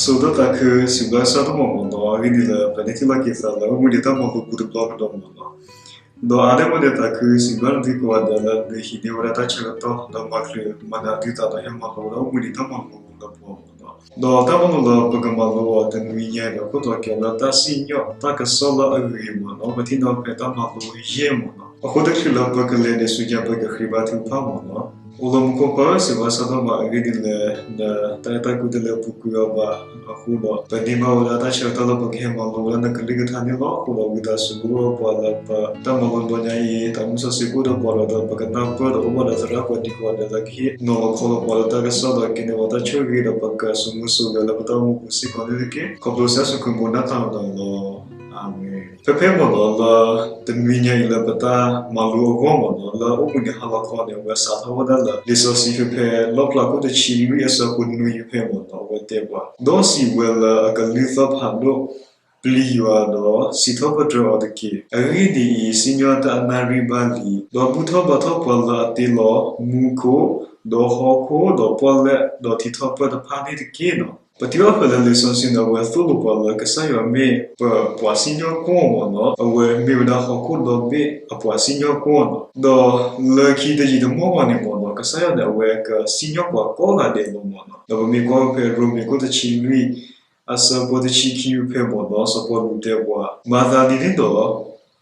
ဆိၣ်ဂ့ၤသးခုစံးဘျုးကစၢ်ဒိၣ်မးမ့ၢ်နီၤ, အဂ့ၢ်ဒ်အံၤလၢ ပန့ၢ်ထံၣ်လိာ်က့ၤသးလၢ အိၣ်မူဒံးတၢ်မၤလိပူၤတဘျီကဒီးမ့ၢ်နီၤ. ဒီးအါန့ၢ်ဝဲဒၣ်သးခုစံးဘျုးနသုကိးဂၤဒဲးလၢ နဟံးန့ၢ်ဝဲဒၣ်တၢ်ဆၢကတီၢ် ဒီးမၤချုးမၤနးသုသးဒီးဟဲမၤလိဝဲဒၣ် အိၣ်မူဒံးတၢ်မၤလိပူၤတဘျီမ့ၢ်နီၤ. ဒီးတၢ်မၤလိလၢပကမၤလိအီၤတနွံညါအံၤဒီး ခိၣ်တီခဲလၢာ်တၢ်စံၣ်ညီၣ်တၢ်ကစီၣ်လၢအဂ့ၤမ့ၢ်နီၤ, ပထံၣ်နီၤဖဲတၢ်မၤလိယဲၢ်မ့ၢ်နီၤ. အဃိတချုးလၢပကလဲၤဒံးဆူညါ ပကဃ့ဘါထုကဖၣ်မ့ၢ်နီၤ. အိၣ်လၢမူခိၣ်ပၢ်ဧၢ, စံးဘျုးကစၢ်ဒိၣ်မး အဂ့ၢ်ဒ်အံၤလၢ နတၢ်အဲၣ်တၢ်ကွံတလၢပူၤကွံာ်အီၤဘၣ်အဃိဒီး ပန့ၢ်ဘၣ်ဝဲဒၣ်တၢ်ဆၢကတီၢ်လၢပကဟဲမၤလိဝဲဒၣ်နကလုၢ်ကထါန့ၣ်လီၤ. အဃိဒီးဝံသးစူၤ အိၣ်ဒီးပှၤလၢပတၢ်မၤလိတဘျီညါအံၤ သးမုၢ်စီဆှံအိၣ်ဒီးပှၤဒီး ပကနၢ်ပၢၢ်ဒီးအိၣ်ဘၣ်ဒီးသရၣ်ကိးဒံကိးဂၤဒဲးလၢကဟ့ၣ်နီၤလီၤခီလီၤပှၤလၢတၢ်ကစီၣ်ဒီး ကဲန့ၢ်ဝဲတၢ်ဆိၣ်ဂ့ၤဒီး ပကဆိမိၣ်ဆိဂဲၤလၢပတၢ်အိၣ်မူပူၤစ့ၢ်ကီးန့ၣ်တက့ၢ်. ခီဖျိကစၢ်ယ့ၣ်ၡူးခရံာ်အမံၤ နၢ်သးမုာ်တၢ်လီၤ. အၤမ့ၣ်. ဖဲဖဲမ့ၢ်နီၤ လၢတနွံညါအံၤလၢပတၢ်မၤလိအဂီၢ်မ့ၢ်နီၤ လၢအိၣ်ဘှံးနံၤဟါလီၤခီန့ၣ် အဝဲစးထီၣ်ဝဲဒၣ်လၢ လံာ်စီဆှံဖဲဖဲ လီၣ်ဖျါခိၣ်တဆံလွံၢ်အဆၢဖိနွံဖဲမ့ၢ်နီၤ အဝဲတဲပှၤ, ဒီးစံးဝဲလၢအကလုၢ်သီၣ်ဖးဒိၣ်, ပျံၤယွၤဒီးစံးထီၣ်ပတြၢၤအီၤတက့ၢ်. အဂ့ၢ်ဒ်အံၤ, စံၣ်ညီၣ်တၢ်အနၣ်ရံၣ်ဘၣ်လံ, ဒီးဘူၣ်ထီၣ်ဘါထီၣ်ပှၤလၢအတ့လီၤ မူခိၣ်, ဒီးဟီၣ်ခိၣ်, ဒီးပီၣ်လဲၣ်, ဒီးထံထီၣ်ပၢၢ်တဖၣ်န့ၣ်တက့ၢ်နီၤ. ပထံၣ်ဘၣ်ဖဲလၢလံာ်စီဆှံန့ၣ် အဝဲသိၣ်လိပှၤလၢကစၢ်ယွၤမ့ၢ်ပပှၤစံၣ်ညီၣ်ကွီၢ်မ့ၢ်နီၤ, အဝဲမ့ၢ်ဝဲဒၣ်ဟီၣ်ခိၣ်ဒီဘ့ၣ်အပှၤစံၣ်ညီၣ်ကွီၢ်နီၤ. ဒီးလၢခံတယံာ်တမီၢ်ဘၣ်န့ၣ်မ့ၢ်နီၤ ကစၢ်ယွၤန့ၣ် အဝဲကစံၣ်ညီၣ်ပှၤကိးဂၤဒဲးလီၤမ့ၢ်နီၤ. ဒီးပမ့ၢ်ကွၢ်ဖဲရိမ့ၤခိၣ်တဆံလွံၢ် အဆၢဖိတဆံခံဖဲမ့ၢ်နီၤ စီၤပီလူးတဲပှၤ, မၤသးဒ်န့ၣ်ဒီး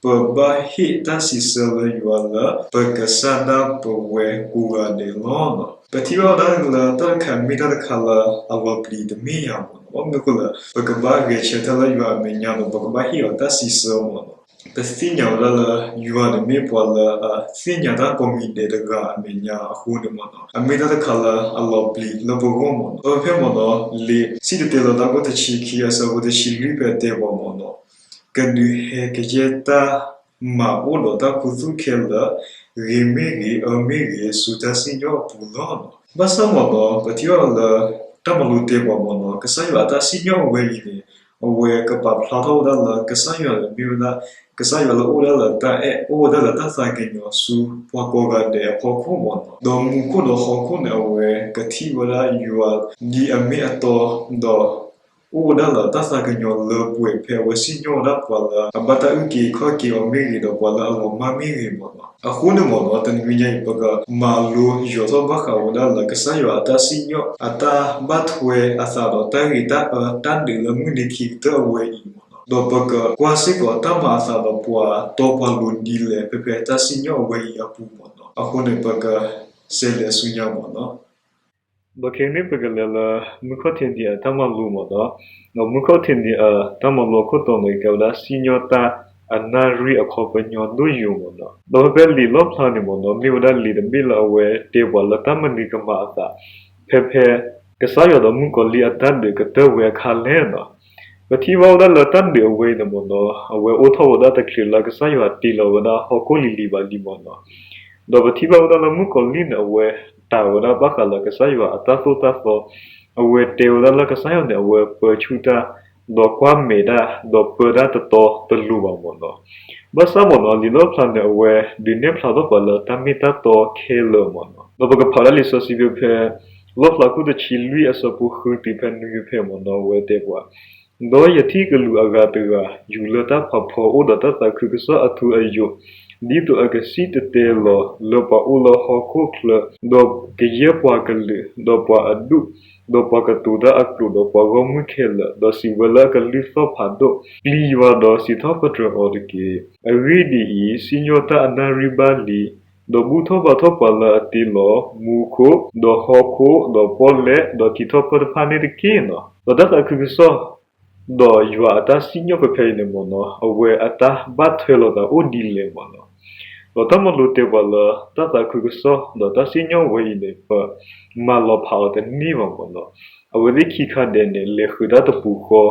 ပဘၣ်ဟ့ၣ်တၢ်စံးဆၢလၢယွၤလၢ ပကစၢ်ဒၣ်ပဝဲကိးဂၤဒဲးလီၤ. ပထံၣ်ဘၣ်ဝဲဒၣ်လၢတၢ်တခါမ့ၢ်တၢ်တခါလၢအလီၤပျံၤတမ့ၢ်ဧါမ့ၢ်နီၤ. ဘၣ်မနုၤအဃိလၢ ပကဘၣ်ဂဲၤဆၢထၢၣ်လၢယွၤအမဲာ်ညါဒီး ပကဘၣ်ဟ့ၣ်အီၤတၢ်စံးဆၢမ့ၢ်နီၤ. ပသ့ၣ်ညါဝဲဒၣ်လၢ ယွၤန့ၣ်မ့ၢ်ပှၤလၢအသ့ၣ်ညါတၢ်ကိးမံၤဒဲးတဂၤအမဲာ်ညါအဃိန့ၣ်မ့ၢ်နီၤ အမ့ၢ်တၢ်တခါလၢအလီၤပျံၤလၢပဂီၢ်မ့ၢ်နီၤ. ဒီးဖဲမ့ၢ်နီၤ လံာ်စံၣ်တဲၤတဲလီၤတၢ်ခိၣ်တဆံခံအဆၢဖိတဆံလွံၢ်ဖဲတဲပှၤမ့ၢ်နီၤ ကဒုးဟဲကယဲၢ်တၢ်မၤအိၣ်ဒီးတၢ်ခူသူၣ်ခဲလၢာ် ဂ့ၤမ့ၢ်ဂ့ၤ အၢမ့ၢ်ဂ့ၤ ဆူတၢ်စံၣ်ညီၣ်အပူၤလီၤ. ဘၣ်ဆၣ်မ့ၢ်နီၤ ပထံၣ်ဘၣ်လၢ တၢ်မၤလိတဲပှၤမ့ၢ်နီၤ ကစၢ်ယွၤအတၢ်စံၣ်ညီၣ်အဝဲအံၤန့ၣ် အဝဲကပာ်ဖျါထီၣ်ဝဲဒၣ်လၢ ကစၢ်ယွၤန့ၣ်မ့ၢ်ဝဲဒၣ် ကစၢ်ယွၤလၢအိၣ်ဝဲဒၣ်လၢတၢ်အဲၣ် အိၣ်ဝဲဒၣ်လၢတၢ်သးကညီၤဆူပှၤကိးဂၤဒဲးအဖီခိၣ်မ့ၢ်နီၤ. ဒီးမူခိၣ်ဒီးဟီၣ်ခိၣ်န့ၣ် အဝဲကထံၣ်ဝဲဒၣ်ယွၤ ဒ်အမ့ၢ်အတီ ဒီး အိၣ်ဝဲဒၣ်လၢတၢ်သးကညီၤလၢပှဲၤ ဖဲအဝဲစံၣ်ညီၣ်ဝဲဒၣ်ပှၤလၢအဘၣ်တၢ်အုၣ်က့ၤခီၣ်က့ၤအီၤမ့ၢ်ဂ့ၤ ဒီးပှၤလၢအလီၤမၢ်မ့ၢ်ဂ့ၤမ့ၢ်နီၤ. အဃိန့ၣ်မ့ၢ်နီၤ တနွံညါအံၤ ပကမၤလိယိာ်ထီၣ်ဘၣ်ဃးဝဲဒၣ်လၢ ကစၢ်ယွၤအတၢ်စံၣ်ညီၣ် အတၢ်ဘၣ်ထွဲအသးဒီးတၢ်ဂ့ၤတၢ်အၢ တၢ်ဒုးလၢမုၢ်နံၤခံကတၢၢ်အဝဲအံၤမ့ၢ်နီၤ. ဒီးပကကွၢ်စ့ၢ်ကီးတၢ်မၤအသးဒီးပှၤတီပှၤလိၤဒ်လဲၣ် ဖဲဖဲတၢ်စံၣ်ညီၣ်အဝဲအံၤအပူၤမ့ၢ်နီၤ. အဃိန့ၣ် ပကစးလဲၤဆူညါမ့ၢ်နီၤ. ဒီးခဲကနံၣ် ပကလဲၤလၢ မူခိၣ်ထံးနံၤအတၢ်မၤလိမ့ၢ်နီၤ. ဒီးမူခိၣ်ထံးနံၤအတၢ်မၤလိအခိၣ်တီန့ၣ် ကဲဝဲဒၣ်စံၣ်ညီၣ်တၢ်အနၣ်ရံၣ်အခီပညီဒိၣ်ယိာ်မ့ၢ်နီၤ. ဒီးဖဲဖဲလံာ်လီၣ်ဖျါန့ၣ်မ့ၢ်နီၤ မ့ၢ်ဝဲဒၣ်လံာ်တဘ့ၣ်လၢအဝဲတဲပှၤလၢတၢ်မနုၤကမၤအသး ဖဲဖဲ ကစၢ်ယွၤဒီးမုၣ်ကီၤလံၢ်အတၢ်ဒုးကတၢၢ်ဝဲအခါလဲၣ်နီၤ. ပထံၣ်ဘၣ်ဝဲဒၣ်လၢတၢ်ဒုးအဝဲအံၤန့ၣ်မ့ၢ်နီၤ အဝဲအိၣ်ထီၣ်ဝဲဒၣ်တချုးလၢကစၢ်ယွၤတ့လီၤဝဲဒၣ်ဟီၣ်ခိၣ်လံၤလံၤဘၣ်လံမ့ၢ်နီၤ. ဒီးပထံၣ်ဘၣ်ဝဲဒၣ်လၢမုၣ်ကီၤလံၢ်န့ၣ် အဝဲတၢ်ဝဲဒၣ်ဘၣ်ဃးလၢကစၢ်ယွၤအတၢ်သိၣ်တၢ်သီ, အဝဲတဲဝဲဒၣ်လၢကစၢ်ယွၤန့ၣ် အဝဲပၢဆူၣ်တၢ်, ဒီးကွၢ်မဲာ်တၢ်, ဒီးပၢတၢ်တတီတလိၤဘၣ်မ့ၢ်နီၤ. ဘၣ်ဆၣ်မ့ၢ်နီၤ လံာ်လီၣ်ဖျါန့ၣ် အဝဲဒုးနဲၣ်ဖျါထီၣ်ပှၤလၢတၢ်မ့ၢ်တၢ်တီခဲလၢာ်မ့ၢ်နီၤ. ဒီးပကဖးဒၣ်လံာ်စီဆှံဖဲဖဲ လီၣ်ဖျါခိၣ်တဆံလွံၢ်အဆၢဖိဃုတုၤဖဲနွံဖဲမ့ၢ်နီၤ အဝဲတဲပှၤ ဒီးယထံၣ်ကလူးအဂၤတဂၤ ယူၤလၢတၢ်ဖးဖီ အိၣ်ဒီးတၢ်သးခုကစီၣ်အထူအယိာ်, ဒ်သိးအကစံၣ်တဲၤတဲလီၤလၢပှၤအိၣ်လၢဟီၣ်ခိၣ်ချၢ, ဒီးကယဲၢ်ပှၤကလုာ်, ဒီးပှၤအဒူၣ်, ဒီးပှၤကတိၤတၢ်အကျိာ်ဒီးပှၤဂီၢ်မုၢ်ခဲလၢာ်, ဒီးစံးဝဲလၢအကလုၢ်သီၣ်ဖးဒိၣ်, ပျံၤယွၤဒီးစံးထီၣ်ပတြၢၤအီၤတက့ၢ်. အဂ့ၢ်ဒ်အံၤ, စံၣ်ညီၣ်တၢ်အနၣ်ရံၣ်ဘၣ်လံ, ဒီးဘူၣ်ထီၣ်ဘါထီၣ်ပှၤလၢအတ့လီၤ, မူခိၣ်, ဒီးဟီၣ်ခိၣ်, ဒီးပီၣ်လဲၣ်, ဒီးထံထီၣ်ပၢၢ်တဖၣ်န့ၣ်တက့ၢ်နီၤ. ဒီးတၢ်သးခုကစီၣ် ဒီးယွၤအတၢ်စံၣ်ညီၣ်ဖဲဖဲအံၤန့ၣ်မ့ၢ်နီၤ အဝဲအတၢ်ဘၣ်ထွဲလိာ်သးအိၣ်ဒ်လဲၣ်မ့ၢ်နီၤ. ဒီးတၢ်မၤလိတဲပှၤလၢ တၢ်သးခုကစီၣ် ဒီးတၢ်စံၣ်ညီၣ်ဝဲအံၤန့ၣ် ပမၤလီၤဖးအီၤတန့ၢ်ဘၣ်မ့ၢ်နီၤ. အဝဲသ့ၣ်ခံခါဒဲးန့ၣ် လဲၤဃုာ်တၢ်တပူၤဃီ,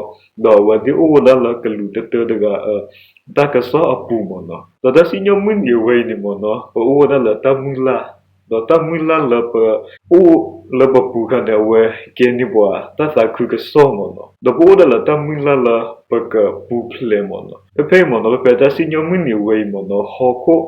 ဒီးအဝဲသ့ၣ်အိၣ်ဝဲဒၣ်လၢကလူးတတၢတဂၤအ တၢ်ကစီၣ်အပူၤမ့ၢ်နီၤ. ဒီးတၢ်စံၣ်ညီၣ်မုၢ်နံၤအဝဲအံၤန့ၣ်မ့ၢ်နီၤ ပအိၣ်ဝဲဒၣ်လၢတၢ်မုၢ်လၢ် ဒီးတၢ်မုၢ်လၢ်လၢပအိၣ်လၢပပူၤခါန့ၣ် အဝဲကဲန့ၢ်ပှၤတၢ်သးခုကစီၣ်မ့ၢ်နီၤ. ဒီးပအိၣ်ဝဲဒၣ်လၢတၢ်မုၢ်လၢ်လၢပကပူၤဖျဲးမ့ၢ်နီၤ. ဖဲဖဲအံၤမ့ၢ်နီၤ ဖဲဖဲတၢ်စံၣ်ညီၣ်မုၢ်နံၤအဝဲအံၤမ့ၢ်နီၤ ဟီၣ်ခိၣ်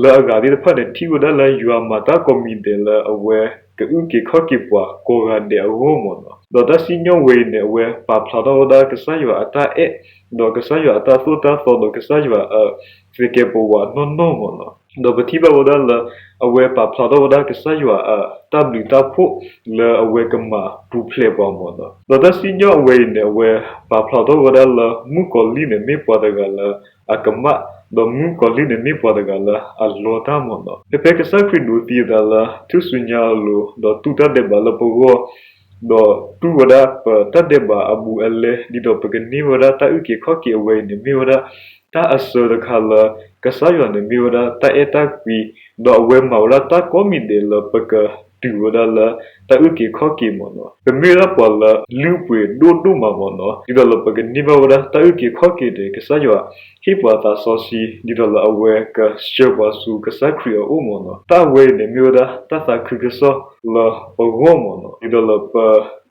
လၢအဂၤသ့ၣ်တဖၣ်န့ၣ် ထံၣ်ဝဲဒၣ်လၢယွၤမၤတၢ်ကိးမံၤဒဲးလၢအဝဲ ကအုၣ်က့ၤခီၣ်က့ၤပှၤကိးဂၤဒဲးအဂီၢ်မ့ၢ်နီၤ. ဒီးတၢ်စံၣ်ညီၣ်ဝဲအံၤန့ၣ် အဝဲပာ်ဖျါထီၣ်ဝဲဒၣ်ကစၢ်ယွၤအတၢ်အဲၣ်, ဒီးကစၢ်ယွၤအတၢ်သိၣ်တၢ်သီ ဒီးကစၢ်ယွၤအသကဲးပဝးနီၢ်နီၢ်မ့ၢ်နီၤ. ဒီးပထံၣ်ဘၣ်ဝဲဒၣ်လၢ အဝဲပာ်ဖျါထီၣ်ဝဲဒၣ်ကစၢ်ယွၤအတၢ်ဘျုးတၢ်ဖှိၣ်လၢအဝဲကမၤပူၤဖျဲးပှၤမ့ၢ်နီၤ. ဒီးတၢ်စံၣ်ညီၣ်အဝဲအံၤန့ၣ် အဝဲပာ်ဖျါထီၣ်ဝဲဒၣ်လၢမုၣ်ကီၤလံၢ်န့ၣ်မ့ၢ်ပှၤတဂၤလၢအကမၣ်, ဒီးမုၣ်ကီၤလံၢ်န့ၣ်မ့ၢ်ပှၤတဂၤလၢအလီတၢ်မ့ၢ်နီၤ. ဖဲဖဲကစၢ်ခရံာ်ဒိးသံအသးလၢ ထူၣ်စုညါအလိၤ ဒီးတူၢ်တၢ်ဒဲးဘးလၢပဂီၢ် ဒီးတူၢ်ဝဲဒၣ်ပတၢ်ဒဲးဘးအဘူးအလဲ ဒ်သိးပကန့ၢ်ဝဲဒၣ်တၢ်အုၣ်က့ၤခီၣ်က့ၤအဝဲအံၤန့ၣ် မ့ၢ်ဝဲဒၣ်တၢ်အစၢတခါလၢ ကစၢ်ယွၤန့ၣ်မ့ၢ်ဝဲဒၣ်တၢ်အဲၣ်တၢ်ကွံ, ဒီးအဝဲမၤဝဲဒၣ်တၢ်ကိးမံၤဒဲးလၢပကတုၤဝဲဒၣ်လၢတၢ်အုၣ်က့ၤခီၣ်က့ၤမ့ၢ်နီၤ. ပမ့ၢ်ဝဲဒၣ်ပှၤလၢလုၢ်ပှ့ၤဒိၣ်ဒိၣ်မးမ့ၢ်နီၤ, ဒ်သိးလၢပကန့ၢ်ဘၣ်ဝဲဒၣ်တၢ်အုၣ်က့ၤခီၣ်က့ၤန့ၣ် ကစၢ်ယွၤဟ့ၣ်ပှၤသးစီဆှံ ဒ်သိးလၢအဝဲကဆှၢပှၤဆူကစၢ်ခရံာ်အအိၣ်မ့ၢ်နီၤ. တၢ်အဝဲအံၤန့ၣ် မ့ၢ်ဝဲဒၣ်တၢ်သးခုကစီၣ်လၢပဂီၢ်မ့ၢ်နီၤ, ဒ်သိးလၢပ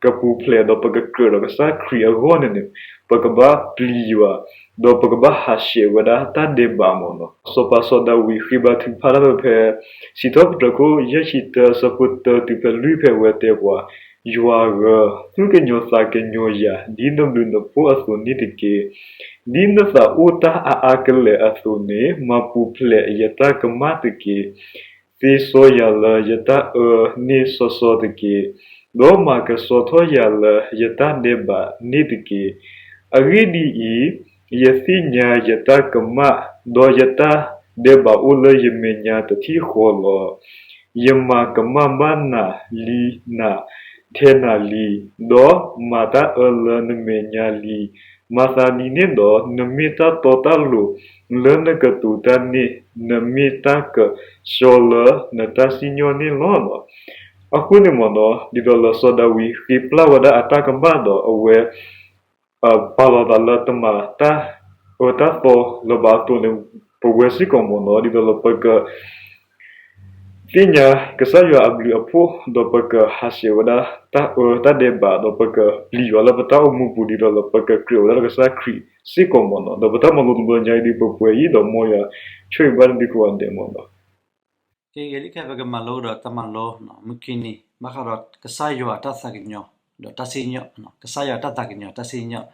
ကပူၤဖျဲးဒီးပကကြၢးဒီးကစၢ်ခရံာ်အဂီၢ်န့ၣ်န့ၣ် ပကဘၣ်ပျံၤယွၤ ဒီးပကဘၣ်ဟးဆှဲးဝဲဒၣ်တၢ်ဒဲးဘးမ့ၢ်နီၤ. စီၤပၤစီၤဒၤဝံးဃ့ဘါထုကဖၣ်တၢ်ဖဲ စံးထီၣ်ပတြၢၤခိၣ်ယဲၢ်ဆံတၢ အဆၢဖိတၢတုၤဖဲလွံၢ်ဖဲအဝဲတဲပှၤ, ယွၤဧၢ, သူၣ်ကညီၤသးကညီၤယၤ ဒ်နဘျုးနဖှိၣ်အသိးန့ၣ်တက့ၢ်. ဒ်နသးအိၣ်တၢ်အါအါကလဲာ်အသိးန့ၣ် မၤပူၤဖျဲးယတၢ်ကမၣ်တက့ၢ်. သ့စီယၤလၢယတၢ်အၢန့ၢ်စီစီတက့ၢ်, ဒီးမၤကဆှီထီၣ်ယၤလၢယတၢ်ဒဲးဘးန့ၣ်တက့ၢ်. အဂ့ၢ်ဒ်အံၤ, ယသ့ၣ်ညါယတၢ်ကမၣ်, ဒီးယတၢ်ဒဲးဘးအိၣ်လၢယမဲာ်ညါတထံၣ်ဃီလီၤ. ယမၤကမၣ်ဘၣ်နၤလံနၤ, ထဲနၤလံ, ဒီးမၤတၢ်အၢလၢနမဲာ်ညါလံ. မၤသးဒ်န့ၣ်ဒီး နမ့ၢ်တၢ်တီတၢ်လိၤလၢနကတိၤတၢ်န့ၣ်, နမ့ၢ်တၢ်ကဆှီလၢနတၢ်စံၣ်ညီၣ်န့ၣ်လီၤ. အဃိန့ၣ်မ့ၢ်နီၤ ဒ်သိးလၢစီၤဒၤဝံးဃ့ပျၢ်ဝဲဒၣ်အတၢ်ကမၣ်ဒီးအဝဲ ပာ်လီၤသးလၢတမၤတၢ်အၢတၢ်သီလၢၤဘၣ်အသိးန့ၣ် ပဝဲစ့ၢ်ကီးမ့ၢ်နီၤ ဒ်သိးလၢပက သ့ၣ်ညါကစၢ်ယွၤအဘျုးအဖှိၣ် ဒီးပကဟးဆှဲးဝဲဒၣ်တၢ်အၢတၢ်ဒဲးဘး ဒီးပကပျံၤယွၤလၢပတၢ်အိၣ်မူပူၤ ဒ်သိးလၢပကကြၢးဝဲဒၣ်လၢကစၢ်ခရံာ်စ့ၢ်ကီးမ့ၢ်နီၤ ဒီးပတၢ်မၤလိတဘျီညါအံၤဒ်ပပှဲၤအံၤ ဒီးမ်ယွၤဆိၣ်ဂ့ၤဘၣ်နသုကိးဂၤဒဲးမ့ၢ်နီၤ ကဲဂ့ၤလံခဲ ပကမၤလိကဒီးတၢ်မၤလိ မုၢ်ခံနံၤ ဘၣ်ဃးဒီးကစၢ်ယွၤအတၢ်သးကညီၤ ဒီးတၢ်စံၣ်ညီၣ် ကစၢ်ယွၤအတၢ်သးကညီၤ တၢ်စံၣ်ညီၣ်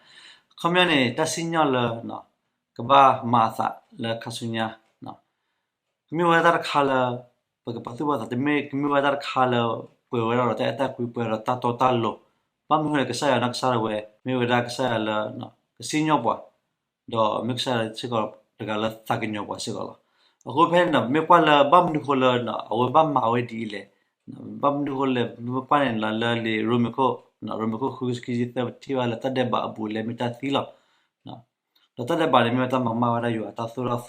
အခီပညီန့ၣ် တၢ်စံၣ်ညီၣ်လၢ ကဘၣ်မၤအသးလၢခါဆူညါ ကမ့ၢ်ဝဲဒၣ်တၢ်တခါလၢ ပကပာ်သူၣ်ပာ်သး တမ့ၢ်ကမ့ၢ်ဝဲဒၣ်တၢ်တခါလၢ ပှဲၤဝဲဒၣ်ဒီးတၢ်အဲၣ်တၢ်ကွံ ပှဲၤဒီးတၢ်တီတၢ်လိၤ ဘၣ်မနုၤဃိလဲၣ် ကစၢ်ယွၤနီၢ်ကစၢ်ဒၣ်ဝဲ မ့ၢ်ဝဲဒၣ်ကစၢ်ယွၤလၢ ကစံၣ်ညီၣ်ပှၤ ဒီးမ့ၢ်ကစၢ်ယွၤစ့ၢ်ကီးတဂၤလၢသးကညီၤပှၤစ့ၢ်ကီးလီၤ. အဃိဖဲန့ၣ်ဒီး ပမ့ၢ်ကွၢ်လၢဘၣ်မနုၤဃိလၢ အဝဲဘၣ်မၤဝဲဒ်အံၤလဲၣ် ဘၣ်မနုၤဃိလဲၣ် ပမ့ၢ်ကွၢ်န့ၣ်လၢလံာ်ရိမ့ၤခိၣ် ရိမ့ၤခိၣ်ဃု ခံဆံသၢ ပထံၣ်ဘၣ်လၢတၢ်ဒဲးဘးအဘူးအလဲမ့ၢ်တၢ်သံလီၤ. ဒီးတၢ်ဒဲးဘးန့ၣ် မ့ၢ်ဝဲတၢ်မၤကမၣ်ဝဲဒၣ်ယွၤအတၢ်သိၣ်တၢ်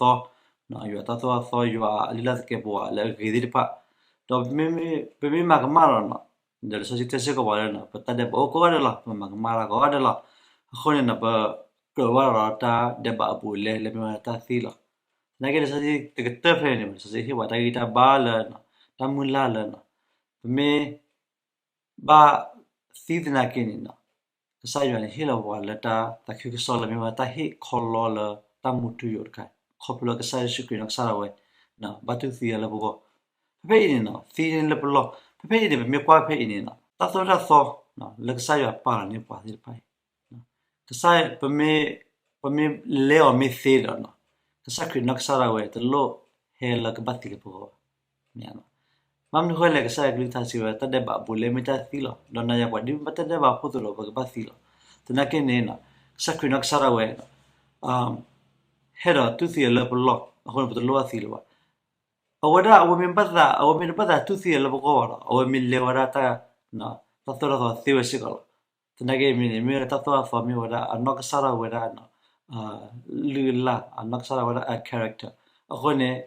သီ ယွၤအတၢ်သိၣ်တၢ်သီ ယွၤအလုၢ်အလၢ်သကဲးပဝးလၢအဂ့ၤသ့ၣ်တဖၣ် ဒီးပမ့ၢ်မၤကမၣ်ဒီး ဒီးလံာ်စီဆှံတဲစ့ၢ်ကီးပှၤလၢ ပတၢ်ဒဲးဘးအိၣ်ကိးဂၤဒဲးလီၤ ပမၤကမၣ်တၢ်ကိးဂၤဒဲးလီၤ. အဃိန့ၣ်ဒီး ပကြၢးဘၣ်ဒီးတၢ်ဒဲးဘးအဘူးအလဲလၢမ့ၢ်ဝဲဒၣ်တၢ်သံလီၤ. သနာ်က့လံာ်စီဆှံတကတၢၢ်ဖဲန့ၣ်န့ၣ် လံာ်စီဆှံဟ့ၣ်ပှၤတၢ်ဂံၢ်တၢ်ဘါလၢ တၢ်မုၢ်လၢ်လၢ ပမ့ၢ် ဘၣ်သံသနာ်က့န့ၣ် ကစၢ်ယွၤန့ၣ်ဟ့ၣ်လီၤပှၤလၢတၢ်သးခုကစီၣ်လၢမ့ၢ်ဝဲတၢ်ဟ့ၣ်ခီလီလၢတၢ်မူထူယိာ်တခါ ခီဖျိလၢကစၢ်ယ့ၣ်ၡူးခရံာ်နီၢ်ကစၢ်ဒၣ်ဝဲ ဘၣ်တူၢ်သံအီၤလၢပဂီၢ် ဖဲဖဲအံၤန့ၣ် သံန့ၢ်လၢပလီၢ် ဖဲဖဲအံၤန့ၣ် ပမ့ၢ်ကွၢ်ဖဲအံၤန့ၣ် တၢ်သိၣ်တၢ်သီ လၢကစၢ်ယွၤပာ်လီၤန့ၢ်ပှၤသ့ၣ်တဖၣ်အံၤ ကစၢ် ပမ့ၢ် ပမ့ၢ်လဲအီၤမ့ၢ်သ့ဒီး ကစၢ်ခရံာ်နီၢ်ကစၢ်ဒၣ်ဝဲ တလိၣ်ဟဲလၢကဘၣ်သံလၢပဂီၢ်ဘၣ်. ဘၣ်မနုၤဃိလဲၣ် ကစၢ်ယွၤကလုၢ်ကထါစံးဝဲ တၢ်ဒဲးဘးအဘူးအလဲမ့ၢ်တၢ်သံလီၤ. ဒီးနၤယၤပှၤဒ်ပတၢ်ဒဲးဘးအဖှိၣ်အသိးဒီး ပကဘၣ်သံလီၤ. သနာ်က့န့ၣ် ကစၢ်ခရံာ်နီၢ်ကစၢ်ဒၣ်ဝဲ ဟဲဒီးတူၢ်သံအီၤလၢပလီၢ် အဃိန့ၣ် ပတလိၣ်ဘၣ်သံလၢၤဘၣ်. အဝဲဒၣ် အဝဲမ့ၢ်ဘၣ်သး အဝဲမ့ၢ်တဘၣ်သးတူၢ်သံအီၤလၢပဂီၢ်ဘၣ်ဒီး အဝဲမ့ၢ်လဲဝဲဒၣ်တၢ် တၢ်သိၣ်တၢ်သီသ့ဝဲစ့ၢ်ကီးလီၤ. သနာ်က့မ့ၢ်န့ၣ် မ့ၢ်ဝဲဒၣ်တၢ်သိၣ်တၢ်သီမ့ၢ်ဝဲဒၣ် အနီၢ်ကစၢ်ဒၣ်ဝဲဒၣ် လုၢ်အလၢ် အနီၢ်ကစၢ်ဒၣ်ဝဲဒၣ်အ character အဃိန့ၣ်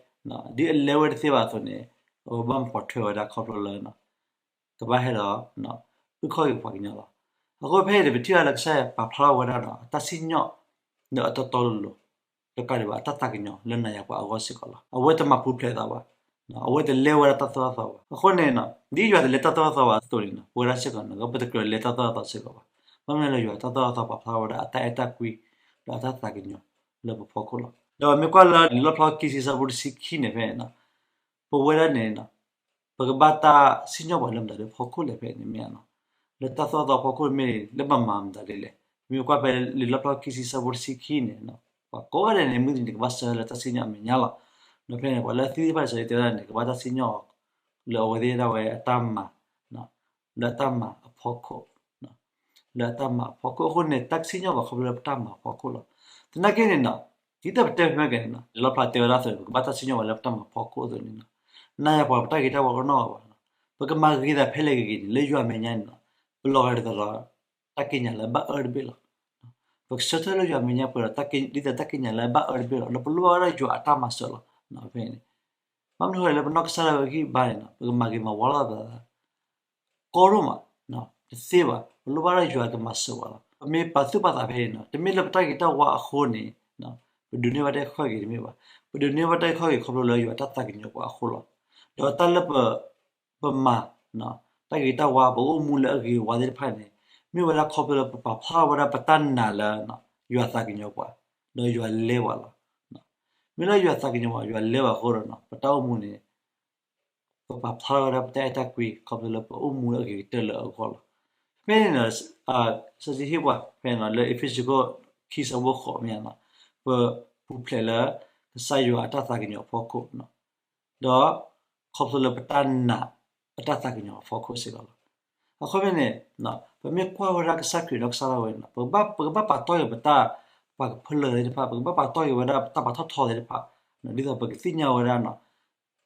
ဒ်အလဲဝဲတသ့ဘၣ်အသိးန့ၣ် အဝဲဘၣ်မၤပိာ်ထွဲဝဲဒၣ်ခီဖျိလၢ ကဘၣ်ဟဲဒီး အုၣ်ခီၣ်က့ၤပှၤကညီလီၤ. အဃိဖဲအံၤန့ၣ် ပထံၣ်ဘၣ်လၢကစၢ်ယွၤပာ်ဖျါထီၣ်ဝဲဒၣ်ဒီး အတၢ်စံၣ်ညီၣ် လၢအတီတီလိၤလိၤ တကးဒံးဘၣ် အတၢ်သးကညီၤလၢနၤယၤပှၤအဂီၢ်စ့ၢ်ကီးလီၤ. အဝဲတမၤပူၤဖျဲးသးဘၣ်. အဝဲတလဲဝဲဒၣ်တၢ်သိၣ်တၢ်သီဘၣ်. အဃိန့ၣ် ဒ်ယွၤတလဲတၢ်သိၣ်တၢ်သီဘၣ်အသိးန့ၣ် ပဝဲဒၣ်စ့ၢ်ကီးန့ၣ် ပတကြၢးလဲတၢ်သိၣ်တၢ်သီစ့ၢ်ကီးဘၣ်. ဘၣ်မနုၤလဲၣ် ယွၤတၢ်သိၣ်တၢ်သီပာ်ဖျါဝဲဒၣ်အတၢ်အဲၣ်တၢ်ကွံ ဒီးအတၢ်သးကညီၤလၢပဖီခိၣ်လီၤ. ဒီးမ့ၢ်ကွၢ်လၢလီၣ်ဖျါခံဆံဆၢဖိတဆံခံန့ၣ်ဖဲန့ၣ် ပဝဲဒၣ်န့ၣ် ပ ပကဘၣ်တၢ်စံၣ်ညီၣ်ပှၤလၢမတၤဒ်ဖီခိၣ်လဲၣ်ဖဲန့ၣ်မ့ၢ်ဧါနီၤ. လၢတၢ်သိၣ်တၢ်သီဖီခိၣ်မ့ၢ်လၢပမၤမတၤဒ်လဲၣ်. မ့ၢ်ကွၢ်ဖဲလံာ်လီၣ်ဖျါခံဆံဆၢဖိတဆံခံန့ၣ်, ပှၤကိးဂၤဒဲးန့ၣ် မုၢ်တနံၤန့ၣ် ကဘၣ်ဆှၢလၢတၢ်စံၣ်ညီၣ်အမဲာ်ညါလီၤ. ဒီးဖဲန့ၣ် ပှၤလၢအသံသ့ၣ်တဖၣ်န့ၣ် စံးတဲဝဲဒၣ်န့ၣ် ကဘၣ်တၢ်စံၣ်ညီၣ် လၢအဝဲသ့ၣ်ဒၣ်ဝဲအတၢ်မၤ လၢအတၢ်မၤအဖီခိၣ်, လၢအတၢ်မၤအဖီခိၣ်အဃိန့ၣ် တၢ်စံၣ်ညီၣ်ပှၤခီဖျိလၢပတၢ်မၤအဖီခိၣ်လီၤ. သနာ်က့န့ၣ်နီၤ, ဒ်သိးပတဲဖဲမ့ၢ်ကဲန့ၣ်နီၤ လီၣ်ဖျါတဲဝဲဒၣ်အသိးန့ၣ် ပကဘၣ်တၢ်စံၣ်ညီၣ်ပှၤလၢပတၢ်မၤအဖီခိၣ်အသိးန့ၣ်နီၤ, နၤယၤပှၤပတၢ်ဂ့ၤတၢ်ဝါကနီၣ်ဘၣ်နီၤ, ပကမၤဂ့ၤသးဖဲလဲၣ်ဂ့ၤဂ့ၤန့ၣ် လၢယွၤမဲာ်ညါန့ၣ်နီၤ, ပလီၤဂာ်ဒ်သိးဒီး တၢ်ကံးညာ်လၢအဘၣ်အၢတဘ့ၣ်လီၤ. ပကဆၢထၢၣ်လၢယွၤမဲာ်ညါပှဲၤဒီး ဒ်သိးတၢ်ကံးညာ်လၢအဘၣ်အၢတဘ့ၣ်လီၤ. ဒီးပလိၣ်ဘၣ်ဝဲဒၣ်ယွၤအတၢ်မၤစၢၤလီၤ. ဖဲန့ၣ် ဘၣ်မနုၤအဃိလဲၣ် လၢပနီၢ်ကစၢ်ဒၣ်ဝဲဂံၢ်ဘါန့ၣ်နီၤ ပကမၤဂ့ၤမၤဝါလိာ်သး ကီဒိၣ်မး, တသ့ဘၣ်. ပလိၣ်ဘၣ်ဒၣ်ယွၤကမၤစၢၤပှၤလီၤ. ပမ့ၢ်ပာ်သူၣ်ပာ်သးဖဲန့ၣ်နီၤ တမ့ၢ်လၢပတၢ်ဂ့ၤတၢ်ဝါအဃိန့ၣ် ပဒိးန့ၢ်ဘၣ်တၢ်အုၣ်ခီၣ်က့ၤတမ့ၢ်ဘၣ်. ပဒိးန့ၢ်ဘၣ်တၢ်အုၣ်ခီၣ်က့ၤခီဖျိလၢယွၤအတၢ်သးကညီၤပှၤအဃိလီၤ. ဒီးတၢ်လၢပ ပမၤ တၢ်ဂ့ၤတၢ်ဝါ ပအိၣ်မူလၢအဂ့ၤအဝါသ့ၣ်တဖၣ်န့ၣ် မ့ၢ်ဝဲဒၣ်ခီဖျိလၢပပာ်ဖျါထီၣ်ဝဲဒၣ်ပတၢ်နာ်လၢ ယွၤသးကညီၤပှၤ ဒီးယွၤလဲပှၤလီၤ. မ့ၢ်လၢယွၤသးကညီၤပှၤ ယွၤလဲပှၤအဃိဒီး ပတၢ်အိၣ်မူန့ၣ် ပပာ်ဖျါထီၣ်ဝဲဒၣ်ပတၢ်အဲၣ်တၢ်ကွံ ခီဖျိလၢပအိၣ်မူလၢအဂ့ၤကတၢၢ်လၢအဂီၢ်လီၤ. ဖဲန့ၣ်ဒီး စီဆှံဟ့ၣ်ပှၤဖဲန့ၣ်လီၤ လၢအ့းဖ့းစူးခိၣ်ခံဆၢဖိဃိးမ့ၢ်ဧါနီၤ ပပူၤဖျဲးလၢ ကစၢ်ယွၤအတၢ်သးကညီၤအဖီခိၣ် ဒီး ခီဖျိလၢပတၢ်နာ်အတၢ်သးကညီၤအဖီခိၣ်စ့ၢ်ကီးလီၤ. အဃိဖဲန့ၣ် ပမ့ၢ်ကွၢ်ဝဲဒၣ်ကစၢ်ခရံာ်ဒီးကစၢ်ဒၣ်ဝဲန့ၣ် ပကဘၣ်ပာ်တီၢ်က့ၤပတၢ် ပှၤကဖၢလၢာ်သ့ၣ်တဖၣ် ပကဘၣ်ပာ်တီၢ်က့ၤဝဲဒၣ်တၢ်ပာ်ထီၣ်ထီသ့ၣ်တဖၣ် ဒ်သိးပကသ့ၣ်ညါဝဲဒၣ်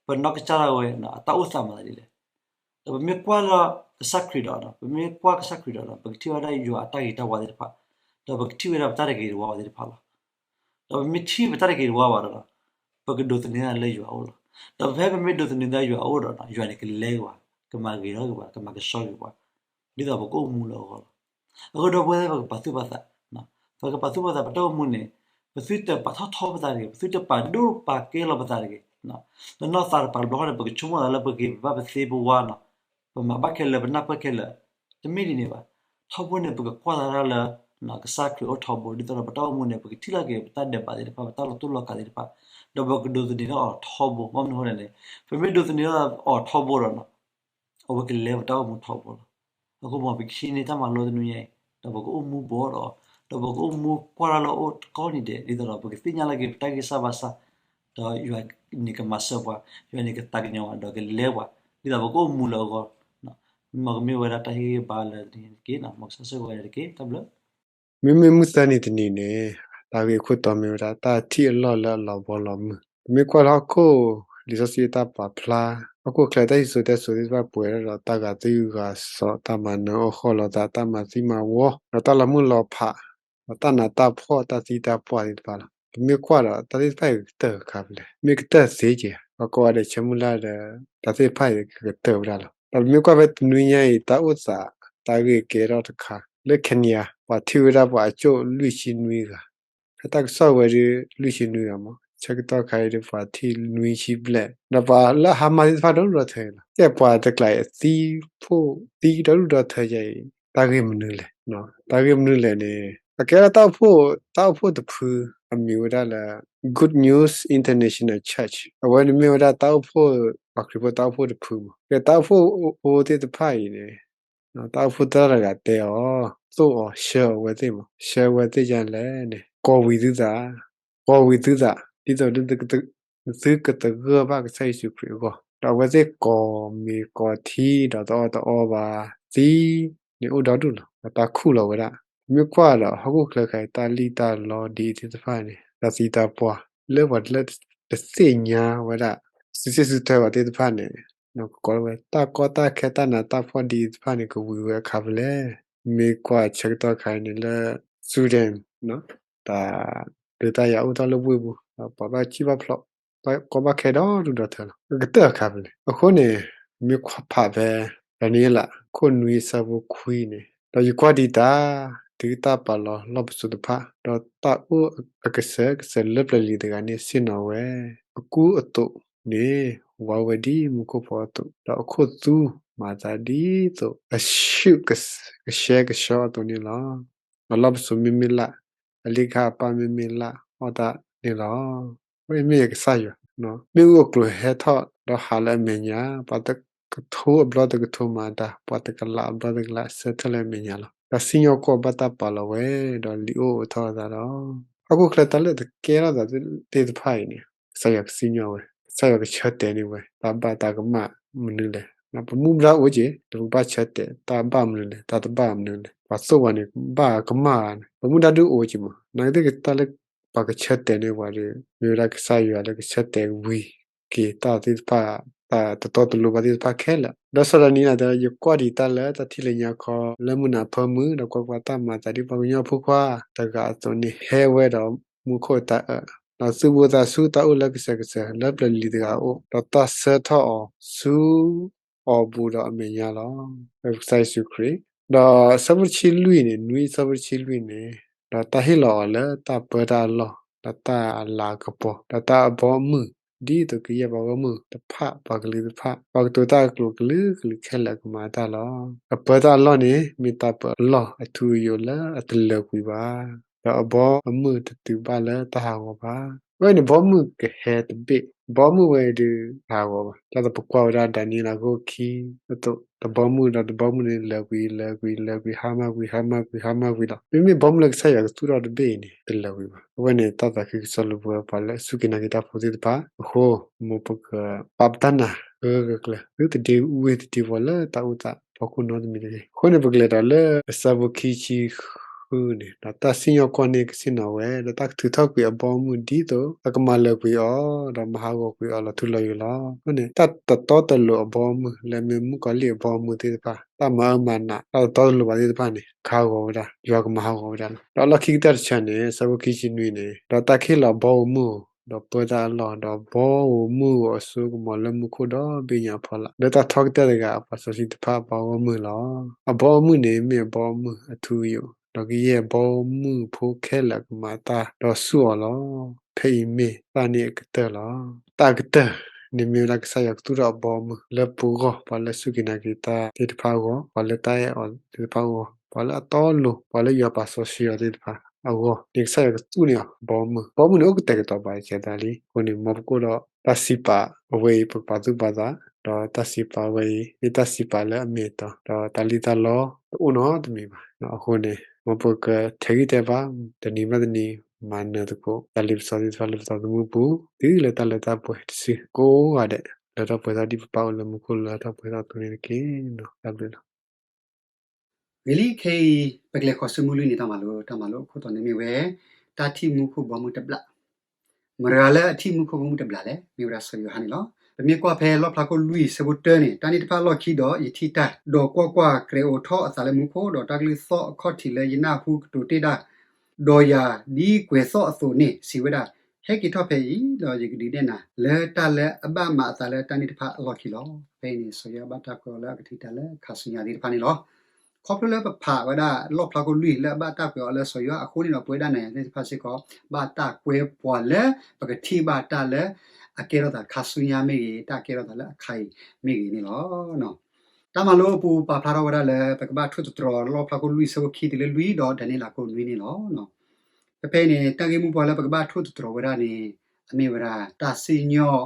ပနီၢ်ကစၢ်ဒၣ်ဝဲ အတၢ်အိၣ်သးမၤသးဒ်လဲၣ်. ဒီးပမ့ၢ်ကွၢ်လၢကစၢ်ခရံာ်ဒီး ပမ့ၢ်ကွၢ်ကစၢ်ခရံာ်ဒီး ပကထံၣ်ဝဲဒၣ်ယွၤအတၢ်ဂ့ၤတၢ်ဝါသ့ၣ်တဖၣ် ဒီးပကထံၣ်ဝဲဒၣ်ပတၢ်တဂ့ၤတဝါသ့ၣ်တဖၣ်လီၤ. ဒီးပမ့ၢ်ထံၣ်ပတၢ်တဂ့ၤတဝါဘၣ်ဒီး ပကဒိးသန့ၤသးလၢယွၤအအိၣ်လီၤ. ဒီးဖဲပမ့ၢ်ဒိးသန့ၤသးယွၤအအိၣ်ဒီး ယွၤန့ၣ်ကလဲပှၤ ကမၤဂ့ၤထီၣ်က့ၤပှၤ ကမၤကဆှီက့ၤပှၤ ဒ်သိးပကအိၣ်မူလၢအဂီၢ်လီၤ. အဃိဒီပုၢ်ဝဲၢ်သ့ၣ် ပကပာ်သူၣ်ပာ်သး ပကပာ်သူၣ်ပာ်သးပတၢ်အိၣ်မူန့ၣ် ပသုတပာ်ထီၣ်ထီပသးတဂ့ၤ ပသုတပာ်ဒိၣ်ပာ်ကဲလီၤပသးတဂ့ၤ. ပနီၢ်သးတပာ်တဘျီဃီန့ၣ် ပကဆိကမိၣ်သးလၢပဂ့ၤပဘၣ်ပသ့ပဝါနီၤ ပမၤဘၣ်ခဲလၢာ် ပနၢ်ပၢၢ်ခဲလၢာ် တမ့ၢ်ဒ်န့ၣ်ဘၣ်. ထီဘိန့ၣ် ပကကွၢ်သးဒၣ်လၢ ကစၢ်ခရံာ်အိၣ်ထီဘိ ဒ်သိးဒီးပတၢ်အိၣ်မူန့ၣ် ပကထံၣ်လိာ်က့ၤပတၢ်ဒဲးဘးသ့ၣ်တဖၣ် ပတၢ်လီၤတူာ်လီၤကာ်သ့ၣ်တဖၣ် ဒီးပကဒိးသန့ၤထီၣ်အီၤထီဘိ ဘၣ်မနုၤအဃိလဲၣ်န့ၣ် ပမ့ၢ်ဒိးသန့ၤထီၣ်အီၤထီဘိဒီး အဝဲကလဲပတၢ်အိၣ်မူထီဘိလီၤ. အဃိမ်ပကဟံးန့ၢ်တၢ်မၤလိတနွံညါအံၤ ဒီးပကအိၣ်မူဘူးဒီး ဒီးပကအိၣ်မူကွၢ်လၢ်လၢအိၣ်တကီၢ်နံၤဒဲး ဒ်သိးဒီးပကသ့ၣ်ညါလၢက့ၤပတၢ်ဂံၢ်စၢ်ဘါစၢ် ဒီးယွၤန့ၣ်ကမၤစၢၤပှၤ ယွၤန့ၣ်ကသးကညီၤပှၤ ဒီးကလဲပှၤ ဒ်သိးပကအိၣ်မူလၢအဂီၢ် မ်ကမ့ၢ်ဝဲဒၣ်တၢ်ဟ့ၣ်ဂံၢ်ဘါလၢတနံၤအံၤတက့ၢ်. မ်ကစၢ်ဆိၣ်ဂ့ၤဝဲဒၣ်တက့ၢ်. တၢ်ဘျုး မ့မ့ၢ်မုၢ်သၢနံၤတနံၤန့ၣ် တၢ်ဂ့ၢ်အခိၣ်တီမ့ၢ်ဝဲဒၣ် တၢ်ထံၣ်အလီၢ်လၢအလီၤဘီလီၤမုၢ်. ပမ့ၢ်ကွၢ်လၢဟီၣ်ခိၣ် လံာ်စီဆှံအတၢ်ပာ်ဖျါ ဟီၣ်ခိၣ်ချၢတၢ်စံၣ်စိၤတဲစိၤသ့ၣ်တဖၣ်ပှဲၤဒီးတၢ်ဂာ်သံဂာ်စီၤ တၢ်မၤနၢၤအိၣ်ဃီလိာ်သး တၢ်မၤသံမၤဝီ ဒီးတၢ်လီၤမုၢ်လီၤဖး ဒီးတၢ်နးတၢ်ဖှီၣ်တၢ်သံတၢ်ပှၢ်သ့ၣ်တဖၣ်လီၤ. ပမ့ၢ်ကွၢ်ဒီး တၢ်သ့ၣ်တဖၣ်အံၤကတၢၢ်အခါဖဲလဲၣ် မ့ၢ်ကတၢၢ်သ့က့ၤ ပှၤကိးဂၤဒဲးဆၢမုၢ်လၢ်ဒီး တၢ်သ့ၣ်တဖၣ်အံၤကကတၢၢ်ဝဲဒၣ်လီၤ. ဒီးပမ့ၢ်ကွၢ်ဖဲတနွံညါအံၤ တၢ်အိၣ်သး တၢ်ဂ့ၢ်ကဲထီၣ်တခါ လၢ Kenya ပှၤထံၣ်ဝဲဒၣ်ပှၤအကၠိၣ်လွံၢ်ဆံနွံဂၤ ဖဲတၢ်ကစီၣ်ဝဲဒၣ် လွံၢ်ဆံနွံဂၤမး ဆၢကတီၢ်ခါအံၤဒီးပှၤထံၣ်နွံဆံဘျဲၣ် ဒီးပှၤလၢအဟါမၢ်သ့ၣ်တဖၣ်ဒိၣ်ဒိၣ်ထၢအံၤလီၤ. ကဲပှၤတကျါအံၤအသံဖှိၣ်သံဒီဒူၣ်ဒီထၢယၤအံၤ တၢ်ဂ့ၢ်မနုၤလဲၣ်. တၢ်ဂ့ၢ်မနုၤလဲၣ်န့ၣ် အကဲဒၣ်တၢ်အိၣ်ဖှိၣ် တၢ်အိၣ်ဖှိၣ်တဖု အမံၤဝဲဒၣ်လၢ Good News International Church အဝဲန့ၣ်မ့ၢ်ဝဲဒၣ်တၢ်အိၣ်ဖှိၣ် ပှၤခရံာ်ဖိတၢ်အိၣ်ဖှိၣ်တဖုမး. ကဲတၢ်အိၣ်ဖှိၣ်အိၣ်သ့ၣ်တဖၣ်အံၤန့ၣ် တၢ်အိၣ်ဖှိၣ်သရၣ်တဂၤတဲအီၤ သိၣ်အီၤ ဆှၢအဝဲသ့ၣ်မး ဆှၢအဝဲသ့ၣ်ယါလဲၣ်န့ၣ် ကိးဝံၤသုသး ကိးဝံၤသုသး ဒ်သိး သုကသဂၢၢ်ဘၣ်ကစၢ်ယ့ၣ်ၡူးခရံာ်အဂီၢ် ဒီးအဝဲသ့ၣ်ကိးမ့ၤကိးထံဒီးတအီၣ်တအီဘၣ် သံန့ၣ်အိၣ်ဒီဒူၣ်လီၤ. ဒီးတၢ်ခူၣ်လီၤဝဲဒၣ် ပမ့ၢ်ကွၢ်ဒီးဟီၣ်ခိၣ်ချၢခါအံၤ တၢ်လံၣ်တၢ်လီဒ်အံၤသ့ၣ်တဖၣ်န့ၣ် တၢ်သံတၢ်ပှၢ် လၢပှၤလၢတသ့ၣ်ညါဝဲဒၣ် စုစ့ၣ်စုထွဲပှၤသ့ၣ်တဖၣ်န့ၣ် ကကိးလၢဝဲ တၢ်ကီတၢ်ခဲတၢ်နးတၢ်ဖှီၣ်ဒ်အံၤသ့ၣ်တဖၣ်န့ၣ် ကဝံၤဝဲအခါဖဲလဲၣ်. မ့ၢ်ကွၢ်ဆၢကတီၢ်ခါအံၤန့ၣ်လၢ Sudan တၢ်ဒုးတၢ်ယၤအိၣ်ထီၣ်လၢဝ့ၢ်ပူၤ ဒီးပှၤဘၣ်စံၣ်ဘၣ်ဖျိး ဘၣ်ကီဘၣ်ခဲဒီဒူၣ်ဒီထၢလီၤ. ကကတၢၢ်အခါဖဲလဲၣ်. အဃိန့ၣ် မ့ၢ်ဖးဖဲ ဒၤနံးယ့လး ခိၣ်နွံအဆၢဖိခွံန့ၣ် ဒီးယကွၢ်ဒံးတၢ် တုၤတၢ်ပာ်လီၤလီၢ်ပစိာ်တဖၣ် ဒီးတၢ်အိၣ်အကစၢၤကစၢၤလၢပျၢၤလံၤတဂၤန့ၣ် ဆ့ၣ်နီၤဝဲ အကူအသိးန့ၣ် ဝါဝဲဒ်မူခိၣ်ဖီအသိး ဒီးအခိၣ်သူမၤသးဒ်သိး အဆူၣ်ကဆှဲကဆှီအသိးန့ၣ်လီၤ. အလီၢ်ပစိာ်မ့မ့ၢ်လၢ် အလ့ၣ်ခါအပၢ်မ့မ့ၢ်လၢ် အီၣ်တၢ်န့ၣ်လီၤ. အဝဲအံၤမ့ၢ်ကစၢ်ယွၤ မ့ၣ်အူအကျိၤဟဲထီၣ်ဒီးဟးလၢအမဲာ်ညါ ပှၤ ကထိအဘျီတကထိမၤတၢ်, ပှၤတကလးအဘျီတကလး ဆၢထၢၣ်လၢအမဲာ်ညါလီၤ. တၢ်စံၣ်ညီၣ်ကွီၢ်ဘၣ်တၢ်ပာ်လီၤဝဲ, ဒီးလံာ်အိၣ်အိးထီၣ်အသးဒီး ဟီၣ်ခိၣ်ချၢတၢ်လၢတကဲထီၣ်သးသ့ၣ်တဖၣ်အံၤန့ၣ် ကစၢ်ယွၤကစံၣ်ညီၣ်ဝဲ, ကစၢ်ယွၤကဆၢတဲာ်န့ၢ်ဝဲ တၢ်ဘၣ်တၢ်ကမၣ်မနုၤလဲၣ်. ပမူဒါအိၣ်က့ၤ ပကဘၣ်ဆၢတဲာ် တၢ်ဘၣ်မနုၤလဲၣ် တၢ်တဘၣ်မနုၤလဲၣ်. ပှၤသိၣ်ပှၤန့ၣ် ဘၣ်ကမၣ်န့ၣ် ပမူဒါဒုအိၣ်က့ၤမး, နာ်က့သ့ၣ်တၢ်လၢပှၤကဆၢတဲာ်န့ၢ်ပှၤဒီး မ့ၢ်ဝဲဒၣ်ကစၢ်ယွၤလၢကဆၢတဲာ်ဝံၤက့ၤတၢ်သ့ၣ်တဖၣ်, တၢ်တတီတလိၤဘၣ်သ့ၣ်တဖၣ်ခဲလၢာ်. ဒီးစီၤဒၤနံးယ့လးတဲ ယကွၢ်ဒံးတၢ်လၢတၢ်ထံၣ်လၢညါခီလၢမုၢ်နၤဖၢမုၢ်, ဒီးကွၢ်ကွၢ်, တၢ်မၤအသးဒ်ပှၤကညီဖိခွါတဂၤအသိးန့ၣ် ဟဲဝဲဒီးမူခိၣ်အတၢ်အၢၣ်, ဒီးသုးဘူးသးဆူတၢ်အိၣ်လၢကစၢၢ်ကစၢၢ် လၢပျၢၤလံၤတဂၤအအိၣ်, ဒီးတၢ်ဆၢထၢၣ်အီၤဆူအီၤဘူးဒီးအမဲာ်ညါလီၤ. ကစၢ်ယ့ၣ်ၡူးခရံာ်, ဒီးဆၢဖိတဆံလွံၢ်န့ၣ်, နွံဆၢဖိတဆံလွံၢ်န့ၣ်, ဒီးတၢ်ဟ့ၣ်လီၤအီၤလၢတၢ်ပၢတၢ်အလီၢ်, ဒီးတၢ်အလၤကပီၤ, ဒီးတၢ်အဘီအမုၢ်, ဒ်သိးကယဲၢ်ပှၤဂီၢ်မုၢ်တဖၣ် ပှၤကလုာ်တဖၣ် ပှၤကတိၤတၢ်အကျိာ်ကလုာ်ကလုာ်ခဲလၢာ်ကမၤတၢ်လီၤ. အပၢတၢ်အလီၢ်န့ၣ် မ့ၢ်တၢ်ပၢအလီၢ်အထူအယိာ်လၢအတလၢာ်ကွံာ်ဘၣ်, ဒီးအဘီအမုၢ်တတုၤဘၣ်လၢတၢ်ဟးဂီၤဘၣ်. အဝဲန့ၣ် ဘီမုၢ်ကဟဲတဘ့ၣ်, ဘီမုၢ်ဝဲအံၤဒုးတဟးဂီၤဘၣ်. ဒ်သိးပကွၢ်ဝဲဒၣ်ဒၤနံးယ့လးအခိၣ်ခံအသိး, တဘီမုၢ်ဒီးတဘီမုၢ်န့ၣ် လၢာ်ကွံာ် လၢာ်ကွံာ် လၢာ်ကွံာ် ဟါမၢ်ကွံာ် ဟါမၢ်ကွံာ် ဟါမၢ်ကွံာ်လီၤ. မ့မ့ၢ်ဘီမုၢ်လၢကစၢ်ယွၤကသူၣ်ထီၣ်တဘ့ၣ်အံၤန့ၣ် တလၢာ်ကွံာ်ဘၣ်. အဝဲန့ၣ်တၢ်သးခုကစီၣ်လၢပဝဲပှၤလၢအစူၢ်က့ၤနာ်က့ၤတၢ်ဖိသ့ၣ်တဖၣ်အဃိ, မ်ပကပာ်ပတၢ်နာ်ဂၢၢ်ဂၢၢ်ကျၢၤ သုတဒ့ဝ့ၢ်တဒ့ဝီၤလၢတၢ်အိၣ်သးဖီခိၣ်နီတမံၤတဂ့ၤ. အဃိန့ၣ် ပကလဲၤဒီးလၢအဆၢဖိခံဆံဃုန့ၣ်, ဒီးတၢ်စံၣ်ညီၣ်ကွီၢ်န့ၣ်ကဆ့ၣ်နီၤဝဲ, ဒီးတၢ်ကထုးထီၣ်ကွံာ်အဘီအမုၢ်ဒ်သိး အကမၤလၢာ်ကွံာ်အီၤ ဒီးမၤဟးဂီၤကွံာ်အီၤလီၤထူလီၤယိာ်လီၤ. အဃိန့ၣ် တၢ်တတီတလိၤအဘီအမုၢ် လၢမ့ၢ်မုၣ်ကီၤလံၢ်အဘီအမုၢ်သ့ၣ်တဖၣ်, တၢ်မၤအၢမၤနး တၢ်တတီတလိၤဘၣ်သ့ၣ်တဖၣ်န့ၣ် ကဟးဂီၤဝဲဒၣ်, ယွၤကမၤဟးဂီၤဝဲဒၣ်လီၤ. ဒီးလီၢ်ခံကတၢၢ်တဆၢန့ၣ် ဆၢဖိခံဆံနွံန့ၣ်, ဒီးတၢ်ကဟ့ၣ်လီၤအဘီအမုၢ်ဧိၤ, ဒီးပၢတၢ်အလီၢ်, ဒီးဘီဧိၤမုၢ်ဧိၤအစိကမီၤလၢမူခိၣ်ဒီဘ့ၣ်ညါအဖီလာ်, လၢတၢ်ထီကတၢၢ်တဂၤအပှၤစီဆှံတဖၣ်အပှၤဂီၢ်မုၢ်လီၤ. အဘီအမုၢ်န့ၣ်မ့ၢ်အဘီအမုၢ်အထူအယိာ်, ဒီးကယဲၢ်ဘီမုၢ်ဖိခဲလၢာ်ကမၤတၢ်ဒီးဆူၣ်အီၤလီၤ. ဖဲအံၤမ့ၢ်တၢ်န့ၣ်အကတၢၢ်လီၤ. တၢ်အကတၢၢ်န့ၣ်မ့ၢ်ဝဲဒၣ်ကစၢ်ယွၤကသူၣ်ထီၣ်အဘီအမုၢ် လၢပဂီၢ်, ပှၤလၢအစူၢ်က့ၤနာ်က့ၤတၢ်သ့ၣ်တဖၣ်အဂီၢ်, ပှၤလၢတၢ်အဲၣ်အီၤသ့ၣ်တဖၣ်အဂီၢ်, ပှၤလၢအတီအလိၤ, ပှၤလၢယွၤပာ်စီဆှံအီၤသ့ၣ်တဖၣ်အဂီၢ်န့ၣ် ကစၢ်ယွၤကသူၣ်န့ၢ်အီၤဘီအမုၢ်. ဘီအမုၢ်န့ၣ်အိၣ်ကတဲာ်ကတီၤပာ်စဲးသးလံ. အဃိန့ၣ် မ်ပကအိၣ်ဒီးတၢ်စံးပာ်အဝဲအံၤ ပကပာ်သူၣ်ပာ်သး, ဒီးတၢ်စံးပာ်အဝဲအံၤ မ့ၢ်တၢ်စံးပာ်လၢအမ့ၢ်အတီ, ဒီးတၢ်လံၣ်တၢ်လီတအိၣ်နီတမံၤဘၣ်. အဃိန့ၣ် မ်ပကထဲးဂံၢ်ထဲးဘါ တနံၤဘၣ်တနံၤ မၤနၢၤသကိးတၢ်လ့ပစီသ့ၣ်တဖၣ်လၢပသးသမူပူၤ တုၤလၢတၢ်လၢတၢ်ပှဲၤတစု ကိးဂၤဒဲး လၢထီၣ်ပှဲၤထီၣ်ဒ်ပပၢ်အိၣ်လၢမူခိၣ်လၢထီၣ်ပှဲၤထီၣ်အသိးန့ၣ်တက့ၢ်. တၢ်ဘျုးလီၤ. ဂ့ၤလံ ခဲအံၤ ပကလဲၤဃီၤဆူမုၢ်လွံၢ်နံၤတၢ်မၤလိ, တၢ်မၤလိအခိၣ်တီန့ၣ်မ့ၢ်ဝဲ တၢ်ထံၣ်မူခိၣ်ဘီမုၢ်တဘျၣ်. မတၤတဂၤလၢအထံၣ်မူခိၣ်ဘီမုၢ်တဘျၣ်လဲၣ်. မ့ၢ်ဝဲဒၣ်စီၤယိၤဟၣ်န့ၣ်လီၤ. ပမ့ၢ်ကွၢ်ဖဲလီၣ်ဖျါခိၣ်လွံၢ်ဆၢဖိတၢန့ၣ်, တၢ်န့ၣ်တဖၣ်အလီၢ်ခံဒီးယထံၣ်တၢ်, ဒီးကွၢ်ကွၢ်, ကြၢးအိးထီၣ်အသးလၢမူခိၣ်, ဒီးတၢ်ကလုၢ်သီၣ်အခီၣ်ထံးလၢယနၢ်ဟူကတိၤတ့ၢ်တၢ်, ဒီးယၤဒ်ကွဲၤသီၣ်အသိးန့ၣ် စံးဝဲဒၣ်, ဟဲက့ၤထီၣ်ဖဲအံၤ, ဒီးယကဒုးနဲၣ်နၤ လၢတၢ်လၢအဘၣ်မၤအသးလၢတၢ်န့ၣ်တဖၣ်အလီၢ်ခံလီၤ. ဖဲအံၤန့ၣ် စီၤယိၤဟၣ်ဘၣ်တၢ်ကွဲးအီၤလၢအကထံၣ်တၢ်လၢခါဆူညါသ့ၣ်တဖၣ်န့ၣ်လီၤ. ခီဖျိလၢပဖးဝဲဒၣ်လီၣ်ဖျါခိၣ်လွံၢ်လၢအဘၣ်တၢ်ကွဲးအီၤလၢစီၤယိၤဟၣ်အဃိန့ၣ်ဒီး ပဝဲဒၣ်နၤယၤသ့ၣ်တဖၣ်စ့ၢ်ကီး ဘၣ်တၢ်ကွဲပှၤလၢ ပကထံၣ်ဘၣ်တၢ်လၢအကဲထီၣ်သးခါဆူညါမ့ၢ်ဂ့ၤ, တၢ်ကဲထီၣ်သးလၢအခါအံၤမ့ၢ်ဂ့ၤန့ၣ်လီၤ. တၢ်မၤလိအပူၤပာ်ဖျါထီၣ်ဝဲဒၣ်လၢ ပကဘၣ်ထိၣ်သတြီၤလီၣ်ဖျါခိၣ်လွံၢ်ဆၢဖိခံတုၤလၢလွံၢ် ဒီးဒၤနံးယ့လးခိၣ်နွံန့ၣ်လီၤ. ဖဲဖဲအံၤန့ၣ် တၢ်ဂ့ၢ်မိၢ်ပှၢ်လၢပကဘၣ်ထိၣ်သတြီၤဝဲဒၣ်န့ၣ် အမ့ၢ်ဝဲဒၣ် တၢ်စံၣ်ညီၣ်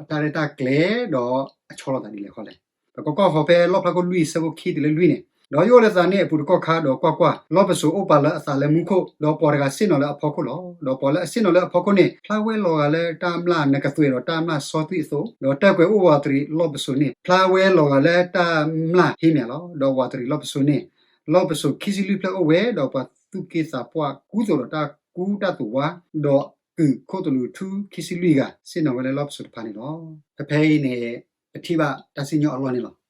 တၢ်ရဲၣ်တၢ်ကျဲၤဒီးအဆီလီၤသးဒ်လဲၣ်ဃီလဲၣ်. ပကကွၢ်ဃီၤဖဲလီၣ်ဖျါခိၣ်လွံၢ်ဆၢဖိခံတုၤလၢလွံၢ်န့ၣ်, ဒီးယအိၣ်လၢသးန့ၣ်အပူၤတကီၢ်ခါ, ဒီးကွၢ်ကွၢ်, လီၢ်ပစိာ်အိၣ်ပာ်လၢအသးလၢမူခိၣ်, ဒီးပှၤတဂၤဆ့ၣ်နီၤလၢအဖီခိၣ်လီၤ. ဒီးပှၤလၢအဆ့ၣ်နီၤလၢအဖီခိၣ်န့ၣ် ဖျါဝဲလီၤဂာ်လၢတၢ်မျၢ်နကသွဲၣ်ဒီးတၢ်မျၢ်စီသွံၣ်အသိး, ဒီးတၢ်ကွဲၤအိၣ်ဝးတရံးလီၢ်ပစိာ်န့ၣ် ဖျါဝဲလီၤဂာ်လၢတၢ်မျၢ်ဟ့မၠၣ်လီၤ. ဒီးဝးတရံးလီၢ်ပစိာ်န့ၣ် လီၢ်ပစိာ်ခံဆံလွံၢ်ဖျၢၣ်အိၣ်ဝဲ, ဒီးပှၤသူၣ်က့သးပှၢ်ကူသိးဒီးတၢ်ကူတၢ်သိးဝါ, ဒီးကုာ်ခိၣ်သလုးထူခံဆံလွံၢ်ဂၤ ဆ့ၣ်နီၤဝဲလၢလီၢ်ပစိာ်တဖၣ်န့ၣ်လီၤ. ဖဲဖဲအံၤန့ၣ် ပထံၣ်ဘၣ်တၢ်စံၣ်ညီၣ်အလီၢ်န့ၣ်လီၤ.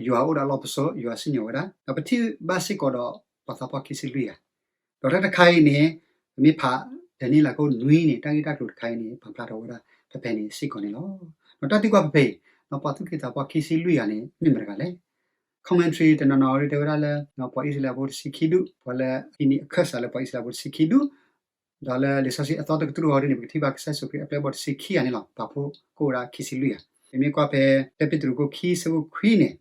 ယွၤအိၣ်ဒီးလီၢ်ပစိာ်, ယွၤစံၣ်ညီၣ်ဝဲဒၣ်, ဒီးပထံၣ်ဘၣ်စ့ၢ်ကီးဒီး ပှၤသးပှၢ်ခံဆံလွံၢ်ဂၤ ဒီးတၢ်တခါအံၤန့ၣ် ပမ့ၢ်ဖးဒၤနံးယ့လးခိၣ်နွံန့ၣ် တၢ်ဂ့ၢ်တၢ်ကျိၤတခါအံၤန့ၣ် ပာ်ဖျါထီၣ်ဝဲဒၣ်ဖဲဖဲန့ၣ်စ့ၢ်ကီးန့ၣ်လီၤ. ဒီးတၢ်သံကွၢ်ဖဲဖဲအံၤ, ပှၤသူၣ်က့သးပှၢ်ခံဆံလွံၢ်ဂၤန့ၣ် မ့ၢ်မတၤတဂၤလဲၣ်. Commentary တနီၤနီၤတဲဝဲဒၣ်လၢ ပှၤအံၣ်စရ့လးဖိတဆံခံဒူၣ်, ပှၤလၢအဟံးန့ၢ်အခၢၣ်စးလၢပှၤအံၣ်စရ့လးဖိတဆံခံဒူၣ်, ဒီးလၢလံာ်စီဆှံအသီတကတြူၢ်အံၤန့ၣ် ပကထံၣ်ဘၣ်ကစၢ်ယ့ၣ်ၡူးခရံာ်အပျဲၢ်အဘီၣ်တဆံခံဂၤန့ၣ်လီၤ. ပာ်ဖှိၣ်ကိးဝဲဒၣ်ခံဆံလွံၢ်ဂၤ. ပမ့ၢ်ကွၢ်ဖဲ တၢ်ပ့းတရူးခိၣ်ခံဆၢဖိခွံန့ၣ်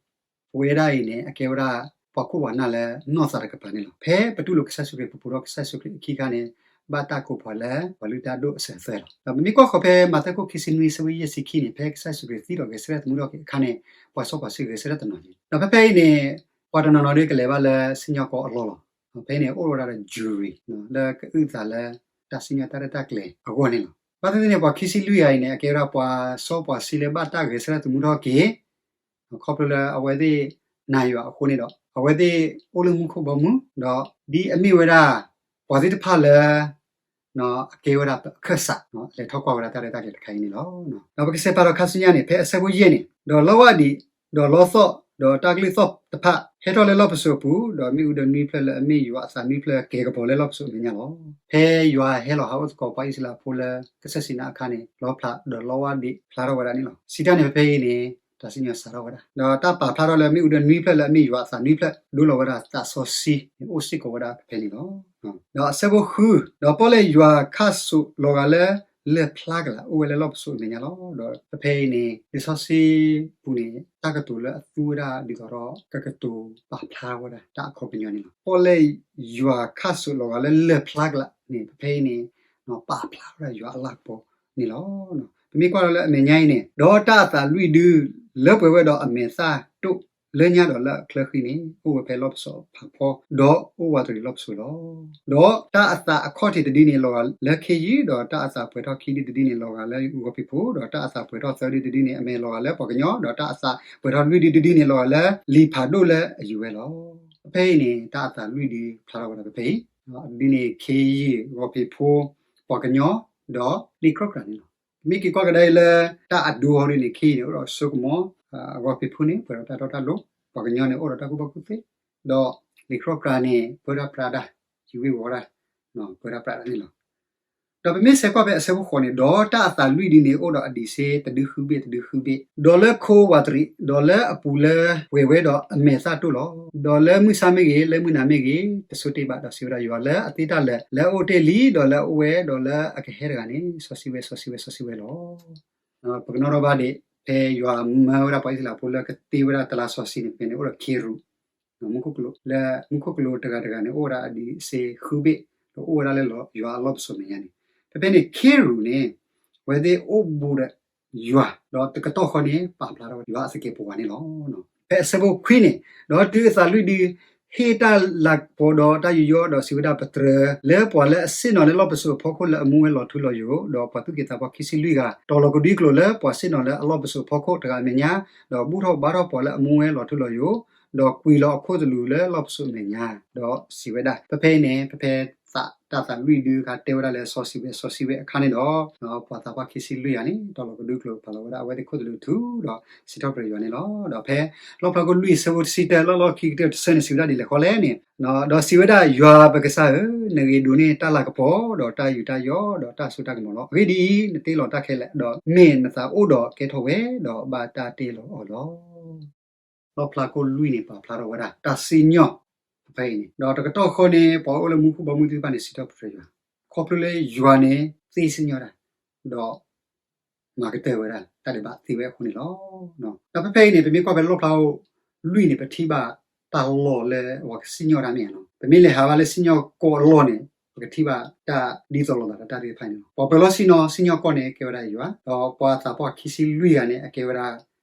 ပဝဲဒၣ်အံၤန့ၣ် အကဲဝဲဒၣ် ပှၤခိၣ်ပှၤနၢ်လၢနီၢ်သးတကပၤန့ၣ်လီၤ. ဖဲပတူၢ်လိာ်ကစၢ်ယ့ၣ်ၡူးခရံာ် ပပူၤထီၣ်ကစၢ်ယ့ၣ်ၡူးခရံာ်အခံခါန့ၣ် ဘၣ်တၢ်ကိးပှၤလၢ ပှၤလုၢ်တၢ်ဒိၣ်အစၢၤအသွဲၣ်လီၤ. ဒီးပမ့ၢ်ကွၢ်ဃီၤဖဲမးသဲခိၣ်ခံဆံနွံ အဆၢဖိယဲၢ်ဆံခံန့ၣ် ဖဲကစၢ်ယ့ၣ်ၡူးခရံာ်သံဒီးဂဲၤဆၢထၢၣ်သမူထီၣ်က့ၤအခါန့ၣ် ပှၤစီပှၤဆှံဂဲၤဆၢထၢၣ်တနီၤန့ၣ် ဒီးဖဲဖဲအံၤန့ၣ် ပှၤတနီၤနီၤဒ်ကလဲၤဘၣ်လၢစံၣ်ညီၣ်ကွီၢ်အလီၢ်လီၤ. ဖဲအံၤန့ၣ် အိၣ်ဝဲဒၣ်ဒီး jury လၢကအုၣ်သးလၢ တၢ်စံၣ်ညီၣ်တၢ်ရဲၣ်တၢ်ကျဲၤအဂီၢ်န့ၣ်လီၤ. ဘၣ်သ့ၣ်သ့ၣ်န့ၣ် ပှၤခံဆံလွံၢ်ဂၤအံၤန့ၣ် အကဲဝဲဒၣ်ပှၤစီပှၤဆှံလၢဘၣ်တၢ်ဂဲၤဆၢထၢၣ်သမူထီၣ်က့ၤ ခီဖျိလၢအဝဲသ့ၣ်နာ်ယွၤအဃိန့ၣ်ဒီး အဝဲသ့ၣ်အိၣ်လၢမူခိၣ်ဘီမုၢ် ဒီးဒ်အမ့ၢ်ဝဲဒၣ် ပှၤသ့ၣ်တဖၣ်လၢ အကဲဝဲဒၣ်ပအခၢၣ်စး လဲၤထီၣ်ကွၢ်ဝဲဒၣ်တၢ်ရဲၣ်တၢ်ကျဲၤတခါအံၤန့ၣ်လီၤ. ဒီးပကဆဲးဖးဒီးခါဆူညါန့ၣ် ဖဲအဆၢဖိယဲၢ်န့ၣ် ဒီးလီဝၣ်ဒံး ဒီးလီသီၣ် ဒီးတၢ်ကလုၢ်သီၣ်တဖၣ် ဟဲထီၣ်လၢလီၢ်ပစိာ်အပူၤ, ဒီးမ့ၣ်အူဒီးနွံဖျၢၣ်လၢအမ့ၢ်ယွၤအသးနွံဖျၢၣ်ကဲၤကပီၤလၢလီၢ်ပစိာ်အမဲာ်ညါလီၤ. ဖဲယွၤဟဲလီၤဟးအိၣ်သကိးပှၤအံၣ်စရ့လးဖိလၢကစၢၢ်စံနါအခါန့ၣ် လီဖျးဒီးလီဝၣ်ဒံးဖျါထီၣ်ဝဲဒၣ်န့ၣ်လီၤ. စံးတၢ်န့ၣ်ဖဲဖဲအံၤန့ၣ် တၢ်စံၣ်ညီၣ်စးထီၣ်ဝဲဒၣ် ဒီးတၢ်ပာ်ဖျါထီၣ်လၢမ့ၣ်အူဒီးနွံဖျၢၣ်လၢအမ့ၢ်ယွၤအသးနွံဖျၢၣ် ဒိလီၤဝဲဒၣ်သးစီဆှံန့ၣ် အိၣ်စ့ၢ်ကီးဝဲဒၣ်ဖဲန့ၣ်လီၤ. ဒီးအဆၢဖိဃု ဒီးပီၣ်လဲၣ်ယွၤခၣ်စိးလီၤဂာ်လၢလၢၢ်ဖျါကလာ် အိၣ်ဝဲလၢလီၢ်ပစိာ်အမဲာ်ညါလီၤ. ဒီးဖဲဖဲအံၤန့ၣ် လံာ်စီဆှံပူၤန့ၣ် တၢ်ကတိၤလၢအသူဝဲဒၣ်ဒ်သိးဒီး ကကတိၤပာ်ဖျါဝဲဒၣ်တၢ်အခီပညီန့ၣ်လီၤ. ပီၣ်လဲၣ်ယွၤခၣ်စိးလီၤဂာ်လၢလၢၢ်ဖျါကလာ်န့ၣ် ဖဲဖဲအံၤန့ၣ် ပာ်ဖျါဝဲဒၣ်ယွၤအလၤကပီၤန့ၣ်လီၤ. ပမ့ၢ်ကွၢ်လၢအမဲာ်ညါအံၤန့ၣ် ဒီးတၢ်အသးလွံၢ်ဒု လၢပှဲၤဝဲဒီးအမဲာ်သၣ်တိၢ်လၢညါဒီးလၢအချၢဃံန့ၣ် အိၣ်ဝဲဖဲလီၢ်ပစိာ်ဖးဖီ ဒီးအိၣ်ဝးတရံးလီၢ်ပစိာ်လီၤ. ဒီးတၢ်အသးအခီၣ်ထံးတဒုန့ၣ် လီၤဂာ်လၢခ့ယုၢ်, ဒီးတၢ်အသးပှဲၤထီၣ်ခံဒုတဒုန့ၣ် လီၤဂာ်လၢဂီၤဖံးဖိ, ဒီးတၢ်အသးပှဲၤထီၣ်သၢဒုတဒုန့ၣ် အမဲာ်လီၤဂာ်လၢပှၤကညီ, ဒီးတၢ်အသးပှဲၤထီၣ်လွံၢ်ဒုတဒုန့ၣ် လီၤဂာ်လၢလံာ်ဖးဒိၣ်လၢအယူၤဝဲလီၤ. ဖဲအံၤန့ၣ် တၢ်အသးလွံၢ်ဒုဖျါထီၣ်ဝဲဒၣ်ဖဲဖဲအံၤ, အဒုန့ၣ် ခ့ယုၢ်, ဂီၤဖံးဖိ, ပှၤကညီ, ဒီးလံာ်ကြီကြာ်န့ၣ်လီၤ. ပမ့ၢ်က့ၤကွၢ်ကဒါအံၤလၢ တၢ်အဒိဟီဒုန့ၣ် ခ့ယုၢ်န့ၣ် အိၣ်ဒီးစိကမီၤ, ဂီၤဖံးဖိန့ၣ် ပှဲၤဒီးတၢ်တီတၢ်လိၤ, ပှၤကညီန့ၣ် အိၣ်ဒီးတၢ်ကူၣ်ဘၣ်ကူၣ်သ့, ဒီးလံာ်ကြီကြာ်န့ၣ် ပၢတၢ်ပြးတၢ်, ယူၤဝ့ၤဝီၤတၢ်, ပၢတၢ်ပြးတၢ်န့ၣ်လီၤ. ဒီးပမ့ၢ်ဆဲးကွၢ်ဖဲအဆၢဖိဃိးန့ၣ်, ဒီးတၢ်အသးလွံၢ်ဒုန့ၣ် အိၣ်ဒီးအဒံးစ့တဒုဃုဘ့ၣ်တဒုဃုဘ့ၣ်, ဒီးလၢခိဝးတရံး, ဒီးလၢအပူၤလၢပှဲၤဝဲဒီးအမဲာ်သၣ်တိၢ်လီၤ. ဒီးလၢမုၢ်ဆါမ့ၢ်ဂ့ၤ, လၢမုၢ်နၤမ့ၢ်ဂ့ၤ, တဆိတ့ၢ်ဘၣ်, ဒီးစံးဝဲဒၣ်, ယွၤလၢအသ့တၢ်လၢာ်, လၢအအိၣ်တ့ၢ်လံ, ဒီးလၢအအိၣ်ဝဲ, ဒီးလၢအကဟဲတဂၤန့ၣ် စီဆှံဝဲ, စီဆှံဝဲ, စီဆှံဝဲလီၤ. ပကနီၣ်ထီၣ်ဘၣ်ဒံး ဖဲယွၤမၢဝဲဒၣ်ပှၤအံၣ်စရ့လးဖိလၢကတ့ဝဲဒၣ်တလါစီဆှံန့ၣ် ဖဲန့ၣ်အိၣ်ဒီးခ့ရူး, မူခိၣ်ကလူး, လၢမူခိၣ်ကလူးတဂၤတဂၤန့ၣ် အိၣ်ဝဲဒၣ်အဒံးစ့ဃုဘ့ၣ်, ဒီးအိၣ်ဝဲဒၣ်လၢယွၤအလီၢ်ပစိာ်မဲာ်ညါန့ၣ်, ဖဲဖဲန့ၣ် ခ့ရူးန့ၣ် အဝဲသ့ၣ်အိၣ်ဘူးဒီးယွၤ, ဒီးတကတီၢ်ဃီန့ၣ် ပာ်ဖျါထီၣ်ဝဲယွၤအသကဲးပဝးန့ၣ်လီၤ. ဖဲအဆၢဖိခွံန့ၣ်, ဒီးတုၤအသးလွံၢ်ဒု ဟ့ၣ်တၢ်လၤကပီၤဒီးတၢ်ယူးယီၣ်ဒီးစံးဝဲဒၣ်, ပတြၢၤလၢပှၤလၢအဆ့ၣ်နီၤလၢလီၢ်ပစိာ်အဖီခိၣ်လၢအမူဝဲလီၤထူလီၤယိာ်, ဒီးပှၤသူၣ်က့သးပှၢ်ခံဆံလွံၢ်ဂၤ, တီၤလီၤကဒွံကျိာ်လၢပှၤဆ့ၣ်နီၤလၢအလီၢ်ပစိာ်အဖီခိၣ်တဂၤအမဲာ်ညါ, ဒီးဘူၣ်ထီၣ်ဘါထီၣ်ပှၤလၢအမူဝဲလီၤထူလီၤယိာ်, ဒီးကွံာ်လီၤအခိၣ်သလုးလၢလီၢ်ပစိာ်အမဲာ်ညါ, ဒီးစံးဝဲဒၣ်, ဖဲဖဲအံၤန့ၣ် ဖဲဖဲတၢ်သးလွံၢ်ဒုခါတဲဝဲဒၣ်လၢစီဆှံဝဲ စီဆှံဝဲအခါန့ၣ်ဒီး, ပှၤသးပှၢ်ခံဆံလွံၢ်ဂၤန့ၣ် တီၤလီၤကဒွံကျိာ် ပာ်လီၤဝဲဒၣ်အဝဲသ့ၣ်ခိၣ်သလုးထူ, ဒီးစံးထီၣ်ပတြၢၤယွၤန့ၣ်လီၤ. ဒီးဖဲလီၣ်ဖျါခိၣ်လွံၢ်အဆၢဖိတဆံတၢ လီၢ်လီၢ်ခံကတၢၢ်တဆၢန့ၣ် စံးဝဲဒၣ်ဒ်လဲၣ်ဃီလဲၣ်န့ၣ်, ဒီးစံးဝဲဒၣ်, ယွၤပကစၢ်ဧၢ, နဂ့ၤဒိးန့ၢ်တၢ်လၤကပီၤ, ဒီးတၢ်ယူးတၢ်ယီၣ်, ဒီးတၢ်စိတၢ်ကမီၤလီၤ. အဂ့ၢ်ဒ်အံၤ, နတ့လီၤတၢ်ခဲလၢာ်, ဒီးမ့ၢ်နသးအိၣ်ဒီးကဲထီၣ်ဝဲ, ဒီးဘၣ်တၢ်တ့လီၤအီၤလီၤ. လီၣ်ဖျါခိၣ်လွံၢ်န့ၣ် ပာ်ဖျါထီၣ်ဝဲဒၣ် တၢ်စံၣ်ညီၣ်ဖဲအံၤန့ၣ်, ဒီးတကတီၢ်ဃီန့ၣ် ပှၤအိၣ်လၢမူခိၣ်ဘီမုၢ်သ့ၣ်တဖၣ်န့ၣ် စံးထီၣ်ပတြၢၤယွၤ, ခီဖျိလၢယွၤန့ၣ် သ့စံၣ်ညီၣ်တၢ်, ဒီးမၤကတၢၢ်ဝဲဒၣ် တၢ်ဒဲးဘးသ့ဝဲအဃိန့ၣ်လီၤ. ဒီးဖဲဖဲအံၤန့ၣ် ပမ့ၢ်ကွၢ်ဖဲလီၣ်ဖျါအိၣ်လွံၢ်န့ၣ် ပထံၣ်ဘၣ်တၢ်လီၢ်လၢပှၤကစံၣ်ညီၣ်တၢ်မ့ၢ်ဧါနီၤ. ပမ့ၢ်လဲၤဟးဘၣ်လၢစံၣ်ညီၣ်ကွီၢ်အလီၢ်န့ၣ် ပကထံၣ်ဘၣ်တၢ်ဒ်သိးလိာ်သးဒီးတၢ်သ့ၣ်တဖၣ်န့ၣ်လီၤ. ပှၤပၢၤလီၢ်ဆ့ၣ်နီၤ စံၣ်ညီၣ်ကွီၢ်န့ၣ် ကဲဝဲဒၣ်ယွၤ, ဒီးပှၤသးပှၢ်ခံဆံလွံၢ်ဂၤန့ၣ် အကဲဝဲဒၣ်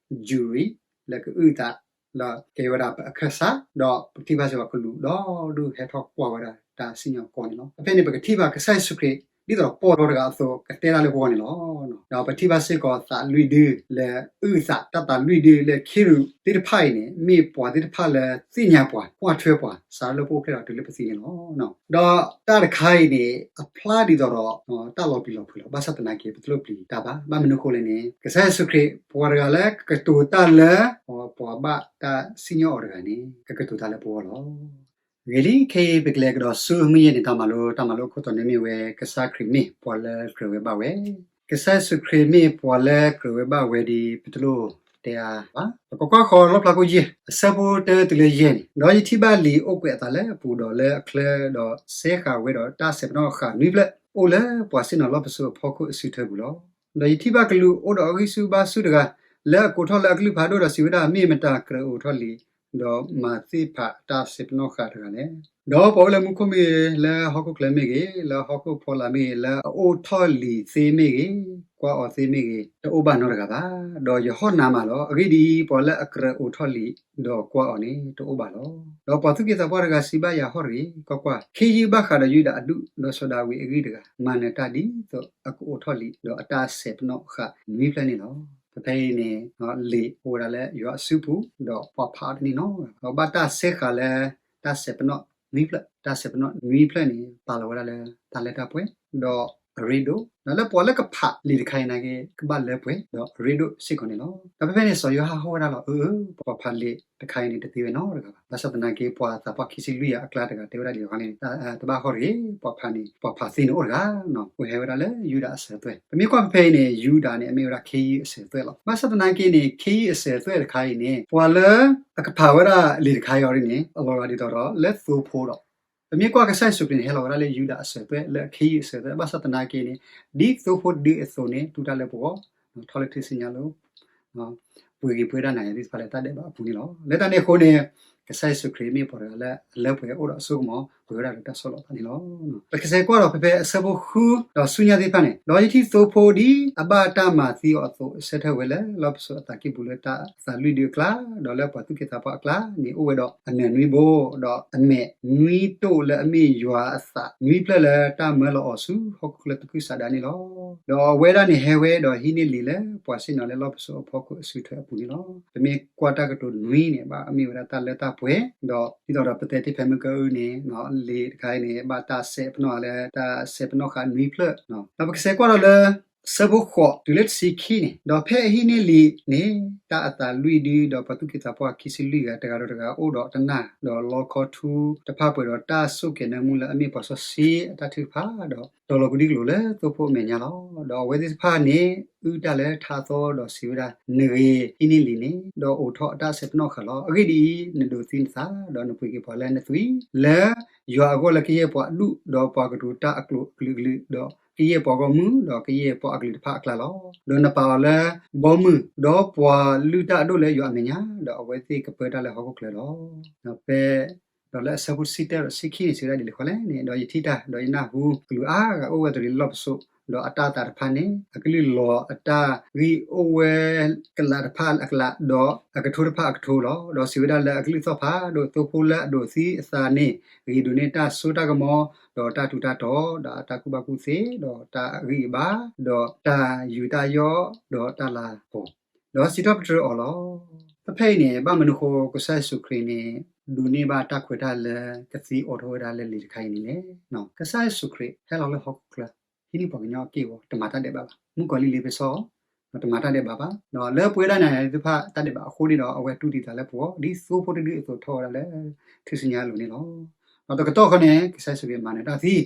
jury လၢကအုၣ်သး လၢကဲဝဲဒၣ်ပအခၢၣ်စး, ဒီးပထံၣ်ဘၣ်စ့ၢ်ကီးကလူးဒီဒူၣ်ဟဲထီၣ်ကွၢ်ဝဲဒၣ်တၢ်စံၣ်ညီၣ်ကွီၢ်န့ၣ်လီၤ. ဖဲန့ၣ် ပကထံၣ်ဘၣ်ကစၢ်ယ့ၣ်ၡူးခရံာ် ဒ်သိးပီၢ်ထီတဂၤအသိး ကတဲတၢ်လၢပဂီၢ်န့ၣ်လီၤ. ဒီးပထံၣ်ဘၣ်စ့ၢ်ကီးသးလွံၢ်ဒုလၢအုၣ်သး, တၢ်သးလွံၢ်ဒုလၢခ့ရူးသ့ၣ်တဖၣ်အံၤန့ၣ် မ့ၢ်ပှၤသ့ၣ်တဖၣ်လၢသ့ၣ်ညါပှၤ, ကွၢ်ထွဲပှၤ, စးထီၣ်လၢပအိၣ်ဖျဲၣ်ဒီးတုၤလၢပသံန့ၣ်လီၤ. ဒီးတၢ်တခါအံၤန့ၣ် အဖျါဒ်သိးဒီး တၢ်လီၤပျံၤလီၤဖုးလီၤ, ဘၣ်ဆၣ်သနာ်က့ ပတလိၣ်ပျံၤတၢ်ဘၣ်. ဘၣ်မနုၤအဃိလဲၣ်န့ၣ် ကစၢ်ယ့ၣ်ၡူးခရံာ် ပှၤတဂၤလၢကကတိၤတၢ်လၢ ပှၤဘၣ်တၢ်စံၣ်ညီၣ်အီၤတဂၤန့ၣ် ကကတိၤတၢ်လၢပဂီၢ်လီၤ. ဂ့ၤလံ, ခဲအံၤပကလဲၤကဒီးဆူမုၢ်ယဲၢ်နံၤတၢ်မၤလိ, တၢ်မၤလိခိၣ်တီန့ၣ်မ့ၢ်ဝဲ ကစၢ်ခရံာ်မ့ၢ်ပှၤလၢကြၢးဝဲဘၣ်ဝဲ, ကစၢ်ယ့ၣ်ၡူးခရံာ်မ့ၢ်ပှၤလၢကြၢးဝဲဘၣ်ဝဲဒီး ပတလိၣ်တဲအါဘၣ်. ပကကွၢ်ဃီၤလီၣ်ဖျါခိၣ်ယဲၢ် အဆၢဖိတၢတုၤလၢယဲၢ်န့ၣ်, ဒီးယထံၣ်ဘၣ်လံာ်အိၣ်ကွဲးအသးလၢအပူၤဒီးလၢအချၢ, ဒီးစဲဃာ်ဝဲဒီးတၢ်ဆဲးပနီၣ်ဃာ်နွံဖျၢၣ် အိၣ်လၢပှၤဆ့ၣ်နီၤလီၢ်ပစိာ်အဖီခိၣ်အစုထွဲပူၤလီၤ. ဒီးယထံၣ်ဘၣ်ကလူးအိၣ်ဒီးအဂံၢ်ဆူၣ်ဘါဆူၣ်တဂၤ လၢအကိးထီၣ်လၢအကလုၢ်ဖးဒိၣ်ဒီးစံးဝဲဒၣ်, မ့ၢ်မတၤကြၢးအိးထီၣ်လံာ် ဒီးမၤသ့ၣ်ဖးအတၢ်စဲးပနီၣ်ဃာ်တဂၤလဲၣ်. ဒီးပှၤအိၣ်လၢမူခိၣ်မ့ၢ်ဂ့ၤ, လၢဟီၣ်ခိၣ်ချၢမ့ၢ်ဂ့ၤ, လၢဟီၣ်ခိၣ်ဖီလာ်မ့ၢ်ဂ့ၤ, လၢအအိၣ်ထီၣ်လံာ်သ့မ့ၢ်ဂ့ၤ, ကွၢ်အီၤသ့မ့ၢ်ဂ့ၤ, တအိၣ်ဘၣ်နီတဂၤဘၣ်. ဒီးယဟီၣ်နးမးလီၤ. အဂ့ၢ်ဒ်အံၤ, ပှၤလၢအကြၢးအိးထီၣ်လံာ်, ဒီးကွၢ်အီၤန့ၣ် တအိၣ်ဘၣ်လီၤ. ဒီးပှၤသူၣ်က့သးပှၢ်တဂၤစံးဘၣ်ယၤ, ဟီၣ်တဂ့ၤ, ကွၢ်ကွၢ်, ခ့ယုၢ်ဘၣ်ဃးဒီးယူဒၤအဒူၣ်, ဒီးစီၤဒၤဝံးအဂံၢ်တဂၤ, မၤနၢၤတၢ်ဒ်သိးအကအိးထီၣ်လံာ်, ဒီးအတၢ်စဲးပနီၣ်ဃာ်နွံဖျၢၣ်န့ၣ်လီၤ. ဖဲဖဲအံၤန့ၣ် လံာ်အိၣ်ဝဲဒၣ်လၢယွၤအစုပူၤ, ဒီးပှၤဖးအီၤတန့ၢ်နီတဂၤ, ဒီးဘၣ်တၢ်စဲဃာ်လၢတၢ်စဲးပနီၣ်နွံဖျၢၣ်, တၢ်စဲးပနီၣ်နွံဖျၢၣ်န့ၣ် ပာ်လီၤဝဲဒၣ်လၢတၢ်လၢတၢ်ပှဲၤ, ဒီးအရ့ဒိၣ်, ဒီးလၢပှၤလၢကဖးလံာ်တခါအံၤနာ်က့ ကဘၣ်လၢပှဲၤ, ဒီးအရ့ဒိၣ်စ့ၢ်ကီးန့ၣ်လီၤ. ဒီးဖဲဖဲန့ၣ် စီၤယိၤဟၣ်ဟီၣ်ဝဲဒၣ်လီၤ, အၢ အၢ ပှၤဖးလံာ်တခါအံၤန့ၣ် တသ့ဝဲနီတဂၤဘၣ်. ဘၣ်ဆၣ်သနာ်က့ ပှၤသးပှၢ်ခံဆံလွံၢ်ဂၤအကျါတဂၤတဲဝဲဒၣ်ဒ်အံၤန့ၣ်, တဘၣ်ဟီၣ်တဂ့ၤ, ပှၤဖးန့ၣ် ပှၤဖးသ့န့ၣ်အိၣ်တဂၤ, အဝဲဟဲဝဲဒၣ်လၢယူဒၤအစၢၤအသွဲၣ်. ပမ့ၢ်ကွၢ်ဖဲဖဲအံၤန့ၣ် ယူဒၤန့ၣ် အမ့ၢ်ဝဲဒၣ်ခ့ယုၢ်အစၢၤအသွဲၣ်လီၤ. ဘၣ်ဆၣ်သနာ်က့န့ၣ် ခ့ယုၢ်အစၢၤအသွဲၣ်တခါအံၤန့ၣ် ပှၤလၢအကဖးဝဲဒၣ်လံာ်တခါအံၤအီၤဒ်န့ၣ် အလီၤဂာ်ဒ်သိးဒီးလၢသိဖိဒီး ပမ့ၢ်ကွၢ်ကစၢ်ယ့ၣ်ၡူးခရံာ်န့ၣ် ဟဲလီၤဝဲဒၣ်လၢယူဒၤအစၢၤအသွဲၣ် လၢခ့ယုၢ်အစၢၤအသွဲၣ်, ဘၣ်ဆၣ်သနာ်က့န့ၣ် ဒ်သိဖိတဒုအသိးန့ၣ် တူၢ်တၢ်လၢပဂီၢ်, ထီၣ်လၢထူၣ်စုညါလိၤ, ပှ့ၤက့ၤပဝဲဒၣ်နၤယၤသ့ၣ်တဖၣ်လၢတၢ်ဒဲးဘးအပူၤန့ၣ်လီၤ. လၢတၢ်န့ၣ်အဃိန့ၣ် ကစၢ်ယ့ၣ်ၡူးခရံာ်မ့ၢ်ပှၤတဂၤလၢအလၢပှဲၤအိၣ်ဒီးအစိကမီၤ ပှဲၤဝဲဒၣ်ဒီးတၢ်ဆီၣ်လီၤသးန့ၣ်လီၤ. ပကစဲးကွၢ်ဒီးဖဲဖဲအဆၢဖိဃုဒီးဆူညါသ့ၣ်တဖၣ်န့ၣ်, ဒီးယထံၣ်သိဖိဒ်အဘၣ်တၢ်မၤသံအီၤအသိး ဆၢထၢၣ်ဝဲလၢလီၢ်ပစိာ်အသးကံၢ်ပူၤလၢတၢ်အသးလွံၢ်ဒုအကျါ, ဒီးလၢပှၤသူၣ်က့သးပှၢ်အကျါန့ၣ် အိၣ်ဝဲဒီးအနၢၤနွံဘိ, ဒီးအမဲာ်နွံတိၢ်လၢအမ့ၢ်ယွၤအသးနွံဖျၢၣ်လၢတၢ်မၢလီၤအီၤဆူဟီၣ်ခိၣ်ချၢသကုၤဆးဒးန့ၣ်လီၤ. ဒီးအဝဲဒၣ်န့ၣ်ဟဲဝဲဒီးဟံးန့ၢ်လံာ်လၢပှၤဆ့ၣ်နီၤလၢလီၢ်ပစိာ်အဖီခိၣ်အစုထွဲအပူၤန့ၣ်လီၤ. ပမ့ၢ်ကွၢ်တၢ်ကတိၤနွံန့ၣ် ဘၣ်မ့ၢ်ဝဲဒၣ်တၢ်လၢတၢ်ပှဲၤ, ဒီးဒ်သိးဒီးပတဲတ့ၢ်ဖဲမုၢ်ကအုန့ၣ် လံာ်တခါအံၤန့ၣ် ဘၣ်တၢ်စဲးပနီၣ်လၢတၢ်စဲးပနီၣ်ဃာ်နွံဖျၢၣ်, ဒီးပကစဲးကွၢ်ဒီးလၢ ဆၢဖိဃိးတုၤလၢတဆံခံန့ၣ်, ဒီးဖဲအဟံးန့ၢ်လံာ်န့ၣ် တၢ်အသးလွံၢ်ဒု ဒီးပှၤသူၣ်က့သးပှၢ်ခံဆံလွံၢ်ဂၤတဂၤဒီးတဂၤအိၣ်ဒီးတနၢ်, ဒီးလီခီထူတဖၣ်ပှဲၤဒီးတၢ်ဆိၣ်ကဲၤနၢမူလၢအမ့ၢ်ပှၤစီဆှံအတၢ်ထုကဖၣ်, ဒီးတီၤလီၤကဒုကလိာ်လၢသိဖိအမဲာ်ညါလီၤ. ဒီးအဝဲသ့ၣ်တဖၣ်န့ၣ် အုၣ်တၢ်လၢထါအသီဒီးစံးဝဲဒၣ်, နဂ့ၤဟံးန့ၢ်လံာ်န့ၣ်, ဒီးအိးထီၣ်အတၢ်စဲးပနီၣ်ဃာ်လီၤ. အဂ့ၢ်ဒ်အံၤ, နဒိးသံနသး, ဒီးနပှ့ၤက့ၤပှၤလၢနသွံၣ်, လၢယွၤအဂီၢ်လၢကယဲၢ်ပှၤအဒူၣ်, ဒီးပှၤကတိၤတၢ်အကျိာ်အကလုာ်ကလုာ်, ဒီးကယဲၢ်ပှၤဂီၢ်မုၢ်, ဒီးကယဲၢ်ပှၤအကလုာ်တဖၣ်အကျါလီၤ. ဒီးနပာ်အီၤလၢဘီမုၢ်, ဒီးပှၤလုၢ်တၢ်အဒိၣ်လၢယွၤအမဲာ်ညါ, ဒီးအဝဲသ့ၣ်ကပၢတၢ်လၢဟီၣ်ခိၣ်ချၢလီၤ. ဒီးဖဲ ဒီးလၢအဆၢဖိတဆံတၢဒီးတဆံခံန့ၣ် စံးဝဲဒၣ်ဒ်လဲၣ်ဃီလဲၣ်န့ၣ်, ဒီးယထံၣ်တၢ်, ဒီးယနၢ်ဟူကလူးအါဂၤအိၣ်ဝဲတရံးလီၢ်ပစိာ်, ဒီးအတၢ်သးတဖၣ်န့ၣ် အကလုၢ်လီၤအတၢ်ဂံၢ်အိၣ်ဝဲကလးတဖၣ်အကလး, ဒီးအကထိတဖၣ်အကထိလီၤ. ဒီးစံးဝဲဒၣ်လၢအကလုၢ်သီၣ်ဖးဒိၣ်, သိဖိလၢအဒိးသံအသးန့ၣ် ဂ့ၤဒိးန့ၢ်တၢ်စိတၢ်ကမီၤ, ဒီးတၢ်ထူးတၢ်တီၤ, ဒီးတၢ်ကူၣ်ဘၣ်ကူၣ်သ့, ဒီးတၢ်အဂံၢ်အဘါ, ဒီးတၢ်ယူးတၢ်ယီၣ်, ဒီးတၢ်လၤကပီၤ, ဒီးစံးထီၣ်ပတြၢၤအီၤလီၤ. ဖဲဖဲအံၤန့ၣ် ဘၣ်မနုၤဃိ ကစၢ်ယ့ၣ်ၡူးခရံာ်န့ၣ် ဒိးန့ၢ်ဘၣ်တၢ်ခွဲးတၢ်ယာ်လၢကသံအိးထီၣ်ဝဲဒၣ်လၢလံာ်တခါအံၤန့ၣ်လဲၣ်. ကစၢ်ယ့ၣ်ၡူးခရံာ်ဟဲလီၤလၢဟီၣ်ခိၣ်ချၢ, ဟံးန့ၢ်ပှၤကညီအက့ၢ်အဂီၤ, တမၤတၢ်ဒဲးဘးဘၣ်, မုၣ်ကီၤလံၢ်လ့ပစီအီၤ, တမၤတၢ်ဒဲးဘးဘၣ်, ဒီးလၢပဝဲဒၣ်နၤယၤသ့ၣ်တဖၣ်တၢ်ဒဲးဘးအဃိန့ၣ်ဒီး အဝဲတူၢ်သံသးလၢပဂီၢ် ဒ်သိဖိတဒုအသိးထီၣ်ဝဲဒၣ်လၢထူၣ်စုညါအလိၤန့ၣ်လီၤ. ဒီးတကတီၢ်ဃီန့ၣ် ကစၢ်ယ့ၣ်ၡူးခရံာ်မၤနၢၤတၢ်သံ,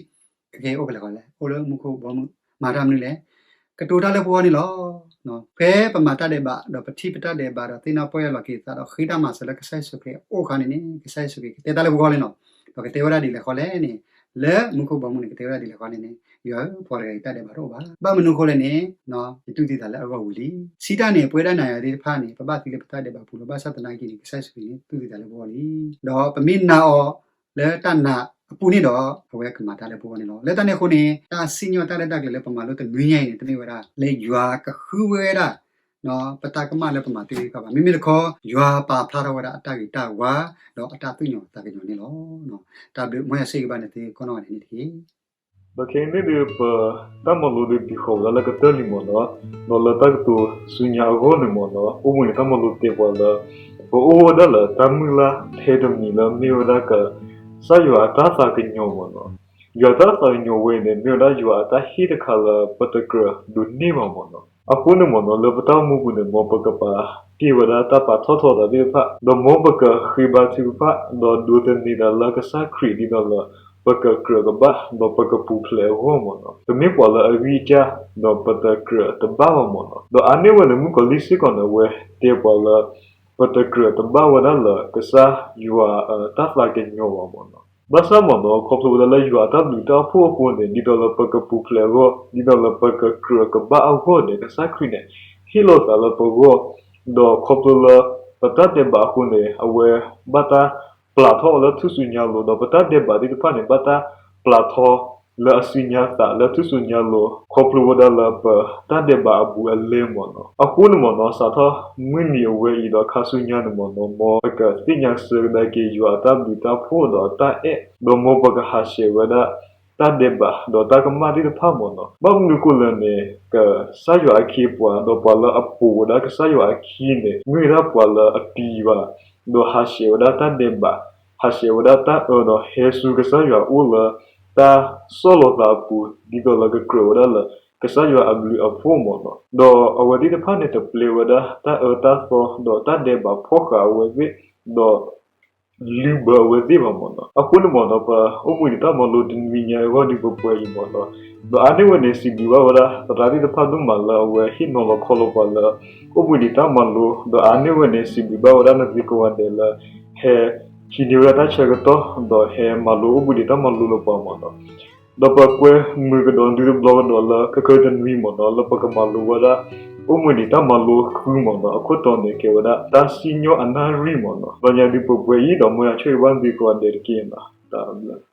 ကကဲအိၣ်ဖဲလဲၣ်ဃီလဲၣ်, အိၣ်လၢမူခိၣ်ဘီမုၢ်, မၤတၢ်မနုၤလဲၣ်, ကတိၤတၢ်လၢပဂီၢ်န့ၣ်လီၤ. ဖဲပမၤတၢ်ဒဲးဘး ဒီးပထံၣ်ပတၢ်ဒဲးဘးဒီးသ့ၣ်နီၣ်ပီၢ်ယၢ်လီၤက့ၤသးဒီး ဃ့တၢ်မၤစၢၤလၢကစၢ်ယ့ၣ်ၡူးခရံာ်အအိၣ်အခါန့ၣ်န့ၣ် ကစၢ်ယ့ၣ်ၡူးခရံာ်ကတဲတၢ်လၢပဂီၢ်န့ၣ်လီၤ. ဒီးကတဲဝဲဒၣ်ဒ်လဲၣ်ဃီလဲၣ်န့ၣ်, လၢမူခိၣ်ဘီမုၢ်န့ၣ် ကတဲဝဲဒၣ်ဒ်လဲၣ်ဃီလဲၣ်န့ၣ်, ယွၤဧၢ, ပှၤတဂၤအံၤတၢ်ဒဲးဘးတအိၣ်ဘၣ်. ဘၣ်မနုၤဃိလဲၣ်န့ၣ်, ယတူၢ်သံသးလၢအဂီၢ်ဝံၤလံ. စံးတၢ်န့ၣ် ပဝဲဒၣ်နၤယၤသ့ၣ်တဖၣ်န့ၣ် ပဘၣ်သံလၢပတၢ်ဒဲးဘးပူၤလီၤ. ဘၣ်ဆၣ်သနာ်က့န့ၣ် ကစၢ်ယ့ၣ်ၡူးခရံာ်န့ၣ် တူၢ်သံသးလၢပဂီၢ်လံ. ဒီးပမ့ၢ်နာ်အီၤလၢတၢ်နာ်အပူၤန့ၣ်ဒီး အဝဲကမၤတၢ်လၢပဂီၢ်န့ၣ်လီၤ. လၢတၢ်န့ၣ်အဃိန့ၣ် တၢ်စံၣ်ညီၣ်တၢ်ရဲၣ်တၢ်ကျဲၤလၢပမၤလိတနွံညါအံၤန့ၣ် တမ့ၢ်ဝဲဒၣ် လၢယွၤကဃုဝဲဒၣ် ပတၢ်ကမၣ်လၢပမၤသ့သ့ၣ်တဖၣ်ဘၣ်. မ့မ့ၢ်တခီ ယွၤပာ်ဖျါထီၣ်ဝဲဒၣ်အတၢ်ဂ့ၤတၢ်ဝါ ဒီးအတၢ်သူၣ်ကညီၤသးကညီၤန့ၣ်လီၤ. တၢ်ဘျုး မ်ယွၤဆိၣ်ဂ့ၤဘၣ်နသုကိးနီၢ်ဂၤဒဲးန့ၣ်တက့ၢ်. ဒီးခဲအံၤန့ၣ်ဒီး ပတၢ်မၤလိဒုးဘံၣ်ဃီဝဲဒၣ်လၢကတၢၢ်လံမ့ၢ်နီၤ, ဒီးလၢတၢ်ကတိၤဆူညါအဂီၢ်န့ၣ်မ့ၢ်နီၤ, အိၣ်ဘှံးနံၤတၢ်မၤလိတဲပှၤလၢ ပအိၣ်ဝဲဒၣ်လၢတၢ်မုၢ်လၢ်ထဲတမံၤလၢမ့ၢ်ဝဲဒၣ်ကစၢ်ယွၤအတၢ်သးကညီၤမ့ၢ်နီၤ. ယွၤတၢ်သးကညီၤဝဲအံၤန့ၣ် မ့ၢ်ဝဲဒၣ်ယွၤအတၢ်ဟ့ၣ်တခါလၢပတကြၢးဒိးန့ၢ်ဘၣ်မ့ၢ်နီၤ. အဃိန့ၣ်မ့ၢ်နီၤ လၢပတၢ်အိၣ်မူပူၤန့ၣ် မ်ပကပာ်တ့ၢ်ဝဲဒၣ်တၢ်ပာ်ထီၣ်ထီသးသ့ၣ်တဖၣ်, ဒီးမ်ပကဃ့ဘါထုကဖၣ်, ဒီးဒိးသန့ၤသးလၢကစၢ်ခရံာ်ဒ်သိးလၢ ပကကြၢးကဘၣ်, ဒီးပကပူၤဖျဲးအဂီၢ်မ့ၢ်နီၤ. ပမ့ၢ်ပှၤလၢအဂံၢ်စၢ်, ဒီးပတကြၢးတဘၣ်ဘၣ်မ့ၢ်နီၤ. ဒီးအါန့ၢ်ဝဲန့ၣ် မုၣ်ကီၤလံၢ်စ့ၢ်ကီးန့ၣ် အဝဲတဲပှၤလၢ ပတကြၢးတဘၣ်ဝဲဒၣ်လၢကစၢ်ယွၤအတၢ်သးကညီၤဘၣ်မ့ၢ်နီၤ. ဘၣ်ဆၣ်မ့ၢ်နီၤ ခီဖျိဝဲဒၣ်လၢယွၤအတၢ်ဘျုးတၢ်ဖှိၣ်အဃိန့ၣ် ဒ်သိးလၢပကပူၤဖျဲးအဂီၢ်, ဒ်သိးလၢပကကြၢးကဘၣ်အဂီၢ်န့ၣ် ကစၢ်ခရံာ်န့ၣ် ဟ့ၣ်လီၤသးလၢပဂီၢ်, ဒီးခီဖျိလၢ ပတၢ်ဒဲးဘးအဃိန့ၣ် အဝဲဘၣ်တၢ်ပျၢ်ထီၣ်အီၤလၢထူၣ်စုညါလိၤ, ဒီးပတၢ်ဒဲးဘးသ့ၣ်တဖၣ်န့ၣ် ဘၣ်တၢ်ပျၢ်ထီၣ်လၢအစုညါသးလၢထူၣ်စုညါလိၤ ခီဖျိဝဲဒၣ်လၢပတၢ်ဒဲးဘးအဘူးအလဲမ့ၢ်နီၤ. အဃိန့ၣ်မ့ၢ်နီၤ စးထီၣ်မုၢ်နံၤအဝဲအံၤဒီးခါဆူညါန့ၣ်မ့ၢ်နီၤ မ်ပကသ့ၣ်ညါစၢၤကဒါက့ၤယွၤအတၢ်ဘျုးတၢ်ဖှိၣ်ဒီးတၢ်အဲၣ်, ဒီးမ်ပကဟးဆှဲးဝဲဒၣ် တၢ်ဒဲးဘး ဒီးတၢ်ကမၣ်သ့ၣ်တဖၣ်မ့ၢ်နီၤ. ဘၣ်မနုၤအဃိလဲၣ်န့ၣ် ကစၢ်ယွၤအခ့အပှၤ ဒီးပှၤလၢအပိာ်ဝဲဒၣ်ကစၢ်ယွၤအခံန့ၣ် မ့ၢ်ဝဲဒၣ်ပှၤလၢအပျံၤယွၤ ဒီးဟးဆှဲးဝဲဒၣ်တၢ်ဒဲးဘး, ဟးဆှဲးဝဲဒၣ်တၢ်အၢဒီးဟဲဆူကစၢ်ယွၤအအိၣ်လၢ တၢ်ဆီၣ်လီၤသးအပူၤ ဒ်သိးလၢကကြၢးဝဲဒၣ်လၢ ကစၢ်ယွၤအဘျုးအဖှိၣ်မ့ၢ်နီၤ. ဒီးအဝဲသ့ၣ်တဖၣ်န့ၣ် တပျဲဝဲဒၣ်တၢ်အၢတၢ်သီ ဒီးတၢ်ဒဲးဘးဖီၣ်ဃာ်အဝဲသ့ၣ် ဒီး လုၢ်ဘၢအဝဲသ့ၣ်ဘၣ်မ့ၢ်နီၤ. အဃိန့ၣ်မ့ၢ်နီၤ ပအိၣ်ဘှံးနံၤတၢ်မၤလိတနွံညါအဂီၢ်ဒ်ပပှဲၤအံၤမ့ၢ်နီၤ, ဒီးအါန့ၢ်ဝဲန့ၣ် စံးဘျုးဘၣ်ဝဲဒၣ် သရၣ်သ့ၣ်တဖၣ်ဒိၣ်မးလၢအဝဲဟ့ၣ်နီၤလီၤခီလီၤပှၤလၢ အိၣ်ဘှံးနံၤတၢ်မၤလိ, ဒီးအါန့ၢ်ဝဲန့ၣ် စံးဘျုးဘၣ်ဝဲဒၣ်နသ့ၣ်ကိးဂၤဒဲးလၢ ဟဲဟံးန့ၢ်ဝဲဒၣ်တၢ်ဆၢကတီၢ် ဒီးဟဲမၤလိအိၣ်ဘှံးနံၤတၢ်မၤလိလၢပှၤမ့ၢ်နီၤ. ဒီးပကွဲမုာ်ကဒီးဒုးတဘျီကဒီးလၢခဲကၢတနွံမ့ၢ်နီၤ လၢပကမၤလိဝဲဒၣ် အိၣ်ဘှံးနံၤတၢ်မၤလိဃုမ့ၢ်နီၤ အခိၣ်တီန့ၣ်ကဲဝဲဒၣ် တၢ်စံၣ်ညီၣ်အနၣ်ရံၣ်မ့ၢ်နီၤ. လီၤညါဒုးပပှဲၤအံၤဒီးမ်ယွၤဆိၣ်ဂ့ၤဘၣ်နသ့ၣ်ကိးဂၤဒဲးတက့ၢ်နီၤ. တၢ်ဘျုး